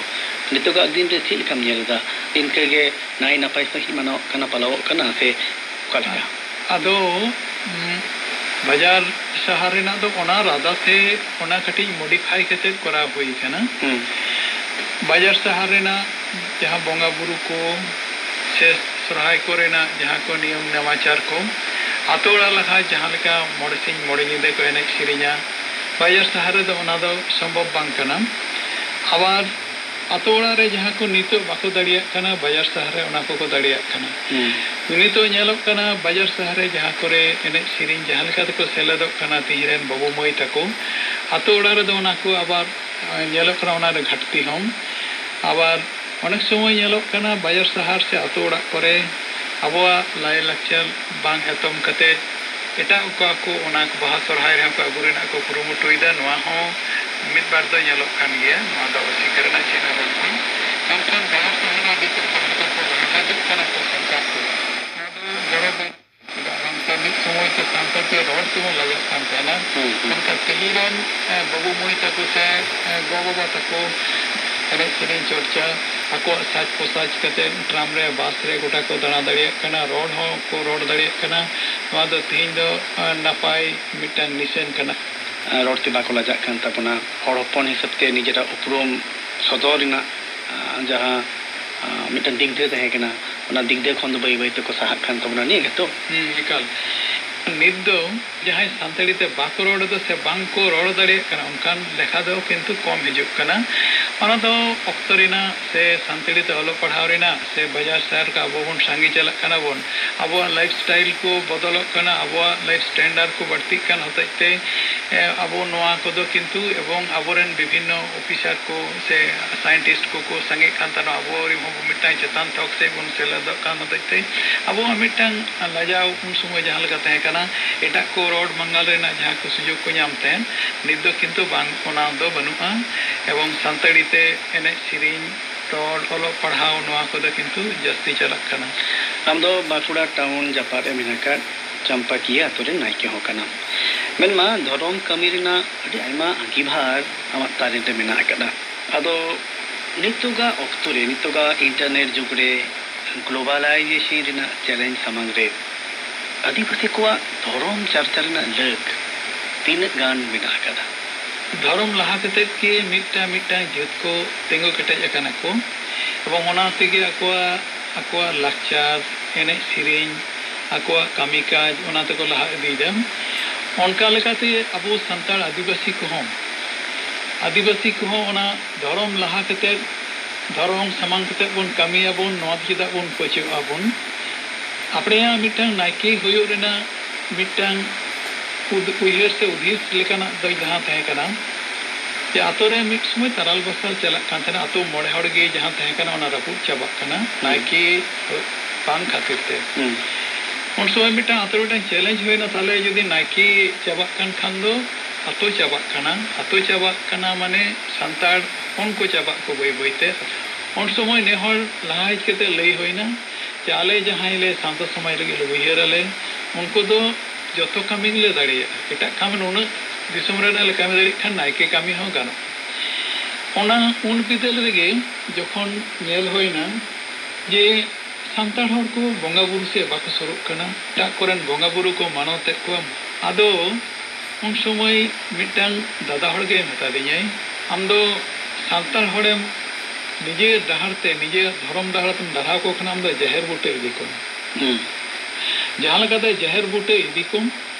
ᱱᱤᱛᱚᱜᱟᱜ ᱫᱤᱱ ᱨᱮ ᱪᱮᱫ ᱞᱮᱠᱟᱢ ᱧᱮᱞ ᱮᱫᱟ? ᱤᱱᱠᱟᱹ ᱜᱮ ᱱᱟᱭ ᱱᱟᱯᱟᱭ ᱥᱟᱺᱦᱤᱡ ᱢᱟᱱᱟᱣᱚᱜ ᱠᱟᱱᱟ, ᱯᱟᱞᱟᱣᱚᱜ ᱠᱟᱱᱟ ᱥᱮ ᱚᱠᱟ ᱞᱮᱠᱟ? ᱟᱫᱚ, ᱩᱸ, ᱵᱟᱡᱟᱨ ᱥᱟᱦᱟᱨ ᱨᱮᱱᱟᱜ ᱫᱚ ᱚᱱᱟ ᱨᱟᱫᱟ ᱛᱮ ᱚᱱᱟ ᱠᱟᱹᱴᱤᱡ modify ᱠᱟᱛᱮ ᱠᱚᱨᱟᱣ ᱦᱩᱭ ᱠᱟᱱᱟ᱾ ᱦᱩᱸ᱾ ᱵᱟᱡᱟᱨ ᱥᱟᱦᱟᱨ ᱨᱮᱱᱟᱜ ᱡᱟᱦᱟᱸ ᱵᱚᱸᱜᱟ ᱵᱩᱨᱩ ᱠᱚ ᱥᱮ ᱥᱚᱨᱦᱟᱭ ᱠᱚᱨᱮᱱᱟᱜ ᱡᱟᱦᱟᱸ ᱠᱚ ᱱᱤᱭᱚᱢ ᱱᱮᱢᱟᱪᱟᱨ ᱠᱚ, ᱟᱛᱳ ᱚᱲᱟᱜ ᱞᱟᱦᱟ ᱡᱟᱦᱟᱸ ᱞᱮᱠᱟ ᱢᱚᱬᱮ ᱥᱤᱧ ᱢᱚᱬᱮ ᱧᱤᱫᱟᱹ ᱠᱚ ᱮᱱᱮᱡ ᱥᱮᱨᱮᱧᱟ, ᱵᱟᱡᱟᱨ ᱥᱟᱦᱟᱨ ᱨᱮᱫᱚ ᱚᱱᱟ ᱫᱚ ᱥᱚᱢᱵᱷᱚᱵ ᱵᱟᱝ ᱠᱟᱱᱟ᱾ ᱟᱵᱟᱨ ᱟᱛᱳ ᱚᱲᱟᱜ ᱨᱮ ᱡᱟᱦᱟᱸ ᱠᱚ ᱱᱤᱛᱚᱜ ᱵᱟᱠᱚ ᱫᱟᱲᱮᱭᱟᱜ ᱠᱟᱱᱟ, ᱵᱟᱡᱟᱨ ᱥᱟᱦᱟᱨ ᱨᱮ ᱚᱱᱟ ᱠᱚᱠᱚ ᱫᱟᱲᱮᱭᱟᱜ ᱠᱟᱱᱟ᱾ ᱦᱩᱸ᱾ ᱱᱤᱛᱚᱜ ᱧᱮᱞᱚᱜ ᱠᱟᱱᱟ, ᱵᱟᱡᱟᱨ ᱥᱟᱦᱟᱨ ᱨᱮ ᱡᱟᱦᱟᱸ ᱠᱚᱨᱮ ᱮᱱᱮᱡ ᱥᱮᱨᱮᱧ ᱡᱟᱦᱟᱸ ᱞᱮᱠᱟ ᱛᱮᱠᱚ ᱥᱮᱞᱮᱫᱚᱜ ᱠᱟᱱᱟ ᱛᱤᱦᱤᱧ ᱨᱮᱱ ᱵᱟᱹᱵᱩ ᱢᱟᱹᱭ ᱛᱟᱠᱚ, ᱟᱛᱳ ᱚᱲᱟᱜ ᱨᱮᱫᱚ ᱚᱱᱟ ᱠᱚ ᱟᱵᱟᱨ, ᱟᱸ, ᱧᱮᱞᱚᱜ ᱠᱟᱱᱟ, ᱚᱱᱟ ᱨᱮ ᱜᱷᱟᱴᱛᱤ ᱦᱚᱸ᱾ ᱟᱵᱟᱨ ᱚᱱᱮᱠ ᱥᱚᱢᱚᱭ ᱧᱮᱞᱚᱜ ᱠᱟᱱᱟ, ᱵᱟᱡᱟᱨ ᱥᱟᱦᱟᱨ ᱥᱮ ᱟᱛᱳ ᱚᱲᱟᱜ ᱠᱚᱨᱮ ᱟᱵᱚᱣᱟᱜ ᱞᱟᱭᱼᱞᱟᱠᱪᱟᱨ ᱵᱟᱝ ᱮᱛᱚᱢ ᱠᱟᱛᱮ ᱮᱴᱟᱜ ᱚᱠᱟ ᱠᱚ ᱚᱱᱟ ᱠᱚ ᱵᱟᱦᱟ ᱥᱚᱨᱦᱟᱭ ᱨᱮᱦᱚᱸ ᱠᱚ ᱟᱹᱜᱩ ᱨᱮᱱᱟᱜ ᱠᱚ ᱠᱩᱨᱩᱢᱩᱴᱩᱭᱮᱫᱟ᱾ ᱱᱚᱣᱟ ᱦᱚᱸ ᱢᱤᱫ ᱵᱟᱨ ᱫᱚ ᱧᱮᱞᱚᱜ ᱠᱟᱱ ᱜᱮᱭᱟ, ᱱᱚᱣᱟ ᱫᱚ ᱚᱥᱤᱠᱟᱹᱨ ᱨᱮᱱᱟᱜ ᱪᱮᱫ ᱦᱚᱸ ᱵᱟᱹᱱᱩᱜᱼᱟ᱾ ᱢᱮᱱᱠᱷᱟᱱ ᱵᱟᱦᱟ ᱥᱚᱨᱦᱟᱭ ᱱᱤᱛᱚᱜ ᱡᱟᱦᱟᱸ ᱞᱮᱠᱟ ᱠᱚ ᱨᱟᱦᱟ ᱦᱤᱡᱩᱜ ᱠᱟᱱᱟ ᱠᱚ ᱥᱟᱱᱛᱟᱲ ᱠᱚ, ᱱᱚᱣᱟ ᱫᱚ ᱜᱚᱲᱚ ᱫᱚ ᱪᱮᱫᱟᱜ ᱵᱟᱝ ᱥᱮ ᱢᱤᱫ ᱥᱚᱢᱚᱭ ᱛᱮ ᱥᱟᱱᱛᱟᱲ ᱨᱚᱲ ᱛᱮᱵᱚᱱ ᱞᱟᱡᱟᱜ ᱠᱟᱱ ᱛᱟᱦᱮᱱᱟ᱾ ᱦᱩᱸ, ᱦᱩᱸ᱾ ᱢᱮᱱᱠᱷᱟᱱ ᱛᱮᱦᱮᱧ ᱨᱮᱱ, ᱮ, ᱵᱟᱹᱵᱩ ᱢᱟᱹᱭ ᱛᱟᱠᱚ ᱥᱮ, ᱮ, ᱜᱚ ᱵᱟᱵᱟ ᱛᱟᱠᱚ ᱮᱱᱮᱡ ᱥᱮᱨᱮᱧ ᱪᱚᱨᱪᱟ, ᱟᱠᱚᱣᱟᱜ ᱥᱟᱡᱽ ᱯᱳᱥᱟᱡᱽ ᱠᱟᱛᱮ ᱴᱨᱟᱢ ᱨᱮ, ᱵᱟᱥ ᱨᱮ ᱜᱚᱴᱟ ᱠᱚ ᱫᱟᱬᱟ ᱫᱟᱲᱮᱭᱟᱜ ᱠᱟᱱᱟ, ᱨᱚᱲ ᱦᱚᱸ ᱠᱚ ᱨᱚᱲ ᱫᱟᱲᱮᱭᱟᱜ ᱠᱟᱱᱟ᱾ ᱱᱚᱣᱟ ᱫᱚ ᱛᱮᱦᱮᱧ ᱫᱚ, ᱮ, ᱱᱟᱯᱟᱭ ᱢᱤᱫᱴᱟᱝ ᱱᱤᱥᱟᱹᱱ ᱠᱟᱱᱟ᱾ ᱨᱚᱲ ᱛᱮ ᱵᱟᱠᱚ ᱞᱟᱡᱟᱜ ᱠᱟᱱ ᱛᱟᱵᱚᱱᱟ᱾ ᱦᱚᱲ ᱦᱚᱯᱚᱱ ᱦᱤᱥᱟᱹᱵ ᱛᱮ ᱱᱤᱡᱮᱨᱟᱜ ᱩᱯᱨᱩᱢ ᱥᱚᱫᱚᱨ ᱨᱮᱱᱟᱜ, ᱟᱸ, ᱡᱟᱦᱟᱸ, ᱟᱸ, ᱢᱤᱫᱴᱟᱝ ᱫᱤᱠ ᱫᱤᱭᱮ ᱛᱟᱦᱮᱸ ᱠᱟᱱᱟ, ᱚᱱᱟ ᱫᱤᱠ ᱫᱤᱭᱮ ᱠᱷᱚᱱ ᱫᱚ ᱵᱟᱹᱭ ᱵᱟᱹᱭ ᱛᱮᱠᱚ ᱥᱟᱦᱟᱜ ᱠᱟᱱ ᱛᱟᱵᱚᱱᱟ, ᱱᱤᱭᱟᱹ ᱜᱮᱛᱚ? ᱦᱩᱸ, ᱮᱠᱟᱞ᱾ ᱱᱤᱛ ᱫᱚ ᱡᱟᱦᱟᱸᱭ ᱥᱟᱱᱛᱟᱲᱤ ᱛᱮ ᱵᱟᱠᱚ ᱨᱚᱲ ᱮᱫᱟ ᱥᱮ ᱵᱟᱝ ᱠᱚ ᱨᱚᱲ ᱫᱟᱲᱮᱭᱟᱜ ᱠᱟᱱᱟ, ᱚᱱᱠᱟᱱ ᱞᱮᱠᱷᱟ ᱫᱚ ᱠᱤᱱᱛᱩ ᱠᱚᱢ ᱦᱤᱡᱩᱜ ᱠᱟᱱᱟ᱾ ᱚᱱᱟ ᱫᱚ ᱚᱠᱛᱚ ᱨᱮᱱᱟᱜ ᱥᱮ ᱥᱟᱱᱛᱟᱲᱤ ᱛᱮ ᱚᱞᱚᱜ ᱯᱟᱲᱦᱟᱣ ᱨᱮᱱᱟᱜ ᱥᱮ ᱵᱟᱡᱟᱨ ᱥᱟᱦᱟᱨ ᱠᱚ ᱟᱵᱚ ᱵᱚᱱ ᱥᱟᱸᱜᱮ ᱪᱟᱞᱟᱜ ᱠᱟᱱᱟ ᱵᱚᱱ, ᱟᱵᱚᱣᱟᱜ ᱞᱟᱭᱤᱯᱷ ᱥᱴᱟᱭᱤᱞ ᱠᱚ ᱵᱚᱫᱚᱞᱚᱜ ᱠᱟᱱᱟ, ᱟᱵᱚᱣᱟᱜ ᱞᱟᱭᱤᱯᱷ ᱥᱴᱮᱱᱰᱟᱨᱰ ᱠᱚ ᱵᱟᱹᱲᱛᱤᱜ ᱠᱟᱱ ᱦᱚᱛᱮᱡ ᱛᱮ, ᱮ, ᱟᱵᱚ ᱱᱚᱣᱟ ᱠᱚᱫᱚ ᱠᱤᱱᱛᱩ, ᱮᱵᱚᱝ ᱟᱵᱚᱨᱮᱱ ᱵᱤᱵᱷᱤᱱᱱᱚ ᱚᱯᱷᱤᱥᱟᱨ ᱠᱚ ᱥᱮ ᱥᱟᱭᱮᱱᱴᱤᱥᱴ ᱠᱚᱠᱚ ᱥᱟᱸᱜᱮᱜ ᱠᱟᱱ ᱛᱟᱦᱮᱱᱟ, ᱟᱵᱚ ᱨᱮᱱ ᱦᱚᱸ ᱢᱤᱫᱴᱟᱝ ᱪᱮᱛᱟᱱ ᱛᱷᱚᱠ ᱥᱮᱫ ᱵᱚᱱ ᱥᱮᱞᱮᱫᱚᱜ ᱠᱟᱱ ᱦᱚᱛᱮᱡ ᱛᱮ ᱟᱵᱚᱣᱟᱜ ᱢᱤᱫᱴᱟᱝ ᱞᱟᱡᱟᱣ ᱩᱱ ᱥᱚᱢᱚᱭ ᱡᱟᱦᱟᱸ ᱞᱮᱠᱟ ᱛᱟᱦᱮᱸ ᱠᱟᱱᱟ, ᱮᱴᱟᱜ ᱠᱚ ᱨᱚᱲ ᱢᱟᱸᱜᱟᱞ ᱨᱮᱱᱟᱜ ᱡᱟᱦᱟᱸ ᱠᱚ ᱥᱩᱡᱳᱜᱽ ᱠᱚ ᱧᱟᱢ ᱛᱟᱦᱮᱸᱱ, ᱱᱤᱛ ᱫᱚ ᱠᱤᱱᱛᱩ ᱵᱟᱝ, ᱚᱱᱟ ᱫᱚ ᱵᱟᱹᱱᱩᱜᱼᱟ᱾ ᱮᱵᱚᱝ ᱥᱟᱱᱛᱟᱲᱤ ᱛᱮ ᱮᱱᱮᱡ ᱥᱮᱨᱮᱧ, ᱨᱚᱲ, ᱚᱞᱚᱜ ᱯᱟᱲᱦᱟᱣ, ᱱᱚᱣᱟ ᱠᱚᱫᱚ ᱠᱤᱱᱛᱩ ᱡᱟᱹᱥᱛᱤ ᱪᱟᱞᱟᱜ ᱠᱟᱱᱟ᱾ ᱟᱢ ᱫᱚ ᱵᱟᱸᱠᱩᱲᱟ ᱴᱟᱣᱩᱱ ᱡᱟᱯᱟᱜ ᱨᱮ ᱢᱮᱱᱟᱜ ᱟᱠᱟᱫ ᱪᱟᱢᱯᱟᱠᱤᱭᱟᱹ ᱟᱛᱳ ᱨᱮᱱ ᱱᱟᱭᱠᱮ ᱦᱚᱸ ᱠᱟᱱᱟᱢ᱾ ᱢᱮᱱᱢᱟ, ᱫᱷᱚᱨᱚᱢ ᱠᱟᱹᱢᱤ ᱨᱮᱱᱟᱜ ᱟᱹᱰᱤ ᱟᱭᱢᱟ ᱟᱸᱜᱤᱵᱷᱟᱨ ᱟᱢᱟᱜ ᱛᱟᱨᱮᱱ ᱨᱮ ᱢᱮᱱᱟᱜ ᱟᱠᱟᱫᱟ᱾ ᱟᱫᱚ ᱱᱤᱛᱚᱜᱟᱜ ᱚᱠᱛᱚ ᱨᱮ, ᱱᱤᱛᱚᱜᱟᱜ ᱤᱱᱴᱟᱨᱱᱮᱴ ᱡᱩᱜᱽ ᱨᱮ, ᱜᱞᱳᱵᱟᱞᱟᱭᱡᱮᱥᱚᱱ ᱨᱮᱱᱟᱜ ᱪᱮᱞᱮᱧᱡᱽ ᱥᱟᱢᱟᱝ ᱨᱮ ᱟᱹᱫᱤᱵᱟᱹᱥᱤ ᱠᱚᱣᱟᱜ ᱫᱷᱚᱨᱚᱢ ᱪᱟᱨᱪᱟ ᱨᱮᱱᱟᱜ ᱞᱟᱹᱠ ᱛᱤᱱᱟᱹᱜ ᱜᱟᱱ ᱢᱮᱱᱟᱜ ᱟᱠᱟᱫᱟ? ᱫᱷᱚᱨᱚᱢ ᱞᱟᱦᱟ ᱠᱟᱛᱮᱫ ᱜᱮ ᱢᱤᱫᱴᱟᱝ ᱢᱤᱫᱴᱟᱝ ᱡᱟᱹᱛ ᱠᱚ ᱛᱤᱸᱜᱩ ᱠᱮᱴᱮᱡ ᱟᱠᱟᱱᱟ ᱠᱚ, ᱮᱵᱚᱝ ᱚᱱᱟ ᱛᱮᱜᱮ ᱟᱠᱚᱣᱟᱜ, ᱟᱠᱚᱣᱟᱜ ᱞᱟᱠᱪᱟᱨ, ᱮᱱᱮᱡ ᱥᱮᱨᱮᱧ, ᱟᱠᱚᱣᱟᱜ ᱠᱟᱹᱢᱤ ᱠᱟᱡᱽ, ᱚᱱᱟ ᱛᱮᱠᱚ ᱞᱟᱦᱟ ᱤᱫᱤᱭᱮᱫᱟ᱾ ᱚᱱᱠᱟ ᱞᱮᱠᱟᱛᱮ ᱟᱵᱚ ᱥᱟᱱᱛᱟᱲ ᱟᱹᱫᱤᱵᱟᱹᱥᱤ ᱠᱚᱦᱚᱸ, ᱟᱹᱫᱤᱵᱟᱹᱥᱤ ᱠᱚᱦᱚᱸ ᱚᱱᱟ ᱫᱷᱚᱨᱚᱢ ᱞᱟᱦᱟ ᱠᱟᱛᱮᱫ, ᱫᱷᱚᱨᱚᱢ ᱥᱟᱢᱟᱝ ᱠᱟᱛᱮᱫ ᱵᱚᱱ ᱠᱟᱹᱢᱤᱭᱟᱵᱚᱱ, ᱱᱚᱣᱟ ᱫᱚ ᱪᱮᱫᱟᱜ ᱵᱚᱱ ᱯᱟᱹᱪᱟᱹᱜᱼᱟ ᱵᱚᱱ? ᱟᱯᱲᱮᱭᱟᱜ ᱢᱤᱫᱴᱟᱝ ᱱᱟᱭᱠᱮ ᱦᱩᱭᱩᱜ ᱨᱮᱱᱟᱜ ᱢᱤᱫᱴᱟᱝ ᱩᱫ-, ᱩᱭᱦᱟᱹᱨ ᱥᱮ ᱩᱫᱷᱤᱥ ᱞᱮᱠᱟᱱᱟᱜ ᱫᱚ ᱡᱟᱦᱟᱸ ᱛᱟᱦᱮᱸ ᱠᱟᱱᱟ, ᱡᱮ ᱟᱛᱳ ᱨᱮ ᱢᱤᱫ ᱥᱚᱢᱚᱭ ᱛᱟᱨᱟᱞ ᱵᱟᱥᱟᱞ ᱪᱟᱞᱟᱜ ᱠᱟᱱ ᱛᱟᱦᱮᱱᱟ, ᱟᱛᱳ ᱢᱚᱬᱮ ᱦᱚᱲ ᱜᱮ ᱡᱟᱦᱟᱸ ᱛᱟᱦᱮᱸ ᱠᱟᱱᱟ, ᱚᱱᱟ ᱨᱟᱹᱯᱩᱫ ᱪᱟᱵᱟᱜ ᱠᱟᱱᱟ᱾ ᱱᱟᱭᱠᱮ ᱵᱟᱝ ᱠᱷᱟᱹᱛᱤᱨ ᱛᱮ᱾ ᱦᱩᱸ᱾ ᱩᱱ ᱥᱚᱢᱚᱭ ᱢᱤᱫᱴᱟᱝ ᱟᱛᱳ ᱨᱮ ᱢᱤᱫᱴᱟᱝ ᱪᱮᱞᱮᱧᱡᱽ ᱦᱩᱭᱱᱟ, ᱛᱟᱦᱞᱮ ᱡᱩᱫᱤ ᱱᱟᱭᱠᱮ ᱪᱟᱵᱟᱜ ᱠᱟᱱ ᱠᱷᱟᱱ ᱫᱚ ᱟᱛᱳ ᱪᱟᱵᱟᱜ ᱠᱟᱱᱟ, ᱟᱛᱳ ᱪᱟᱵᱟᱜ ᱠᱟᱱᱟ ᱢᱟᱱᱮ ᱥᱟᱱᱛᱟᱲ ᱦᱚᱯᱚᱱ ᱠᱚ ᱪᱟᱵᱟᱜ ᱠᱚ ᱵᱟᱹᱭ ᱵᱟᱹᱭ ᱛᱮ᱾ ᱩᱱ ᱥᱚᱢᱚᱭ ᱱᱮ ᱦᱚᱲ ᱞᱟᱦᱟ ᱦᱮᱡ ᱠᱟᱛᱮ ᱞᱟᱹᱭ ᱦᱩᱭᱱᱟ ᱡᱮ ᱟᱞᱮ ᱡᱟᱦᱟᱸᱭ ᱞᱮ ᱥᱟᱶᱛᱟ ᱥᱚᱢᱟᱡᱽ ᱞᱟᱹᱜᱤᱫ ᱞᱮ ᱩᱭᱦᱟᱹᱨ ᱟᱞᱮ, ᱩᱱᱠᱩ ᱫᱚ ᱡᱚᱛᱚ ᱠᱟᱹᱢᱤ ᱜᱮᱞᱮ ᱫᱟᱲᱮᱭᱟᱜᱼᱟ᱾ ᱮᱴᱟᱜ ᱠᱟᱹᱢᱤ ᱱᱩᱱᱟᱹᱜ ᱫᱤᱥᱚᱢ ᱨᱮᱱᱟᱜ ᱞᱮ ᱠᱟᱹᱢᱤ ᱫᱟᱲᱮᱭᱟᱜ ᱠᱷᱟᱱ ᱱᱟᱭᱠᱮ ᱠᱟᱹᱢᱤ ᱦᱚᱸ ᱜᱟᱱᱚᱜᱼᱟ᱾ ᱚᱱᱟ ᱩᱱ ᱵᱤᱫᱟᱹᱞ ᱨᱮᱜᱮ ᱡᱚᱠᱷᱚᱱ ᱧᱮᱞ ᱦᱩᱭᱱᱟ ᱡᱮ ᱥᱟᱱᱛᱟᱲ ᱦᱚᱲ ᱠᱚ ᱵᱚᱸᱜᱟ ᱵᱩᱨᱩ ᱥᱮᱫ ᱵᱟᱠᱚ ᱥᱩᱨᱩᱜ ᱠᱟᱱᱟ, ᱮᱴᱟᱜ ᱠᱚᱨᱮᱱ ᱵᱚᱸᱜᱟ ᱵᱩᱨᱩ ᱠᱚ ᱢᱟᱱᱟᱣ ᱛᱮᱫ ᱠᱚᱣᱟ᱾ ᱟᱫᱚ ᱩᱱ ᱥᱚᱢᱚᱭ ᱢᱤᱫᱴᱟᱝ ᱫᱟᱫᱟ ᱦᱚᱲ ᱜᱮ ᱢᱮᱛᱟ ᱫᱤᱧᱟᱭ, "ᱟᱢ ᱫᱚ ᱥᱟᱱᱛᱟᱲ ᱦᱚᱲᱮᱢ ᱱᱤᱡᱮ ᱰᱟᱦᱟᱨ ᱛᱮ, ᱱᱤᱡᱮ ᱫᱷᱚᱨᱚᱢ ᱰᱟᱦᱟᱨ ᱛᱮᱢ ᱰᱟᱨᱦᱟᱣ ᱠᱚ ᱠᱷᱟᱱ ᱟᱢ ᱫᱚ ᱡᱟᱦᱮᱨ ᱵᱩᱴᱟᱹ ᱤᱫᱤ ᱠᱚᱢ᱾ ᱦᱩᱸ᱾ ᱡᱟᱦᱟᱸ ᱞᱮᱠᱟᱛᱮ ᱡᱟᱦᱮᱨ ᱵᱩᱴᱟᱹ ᱤᱫᱤ ᱠᱚᱢ,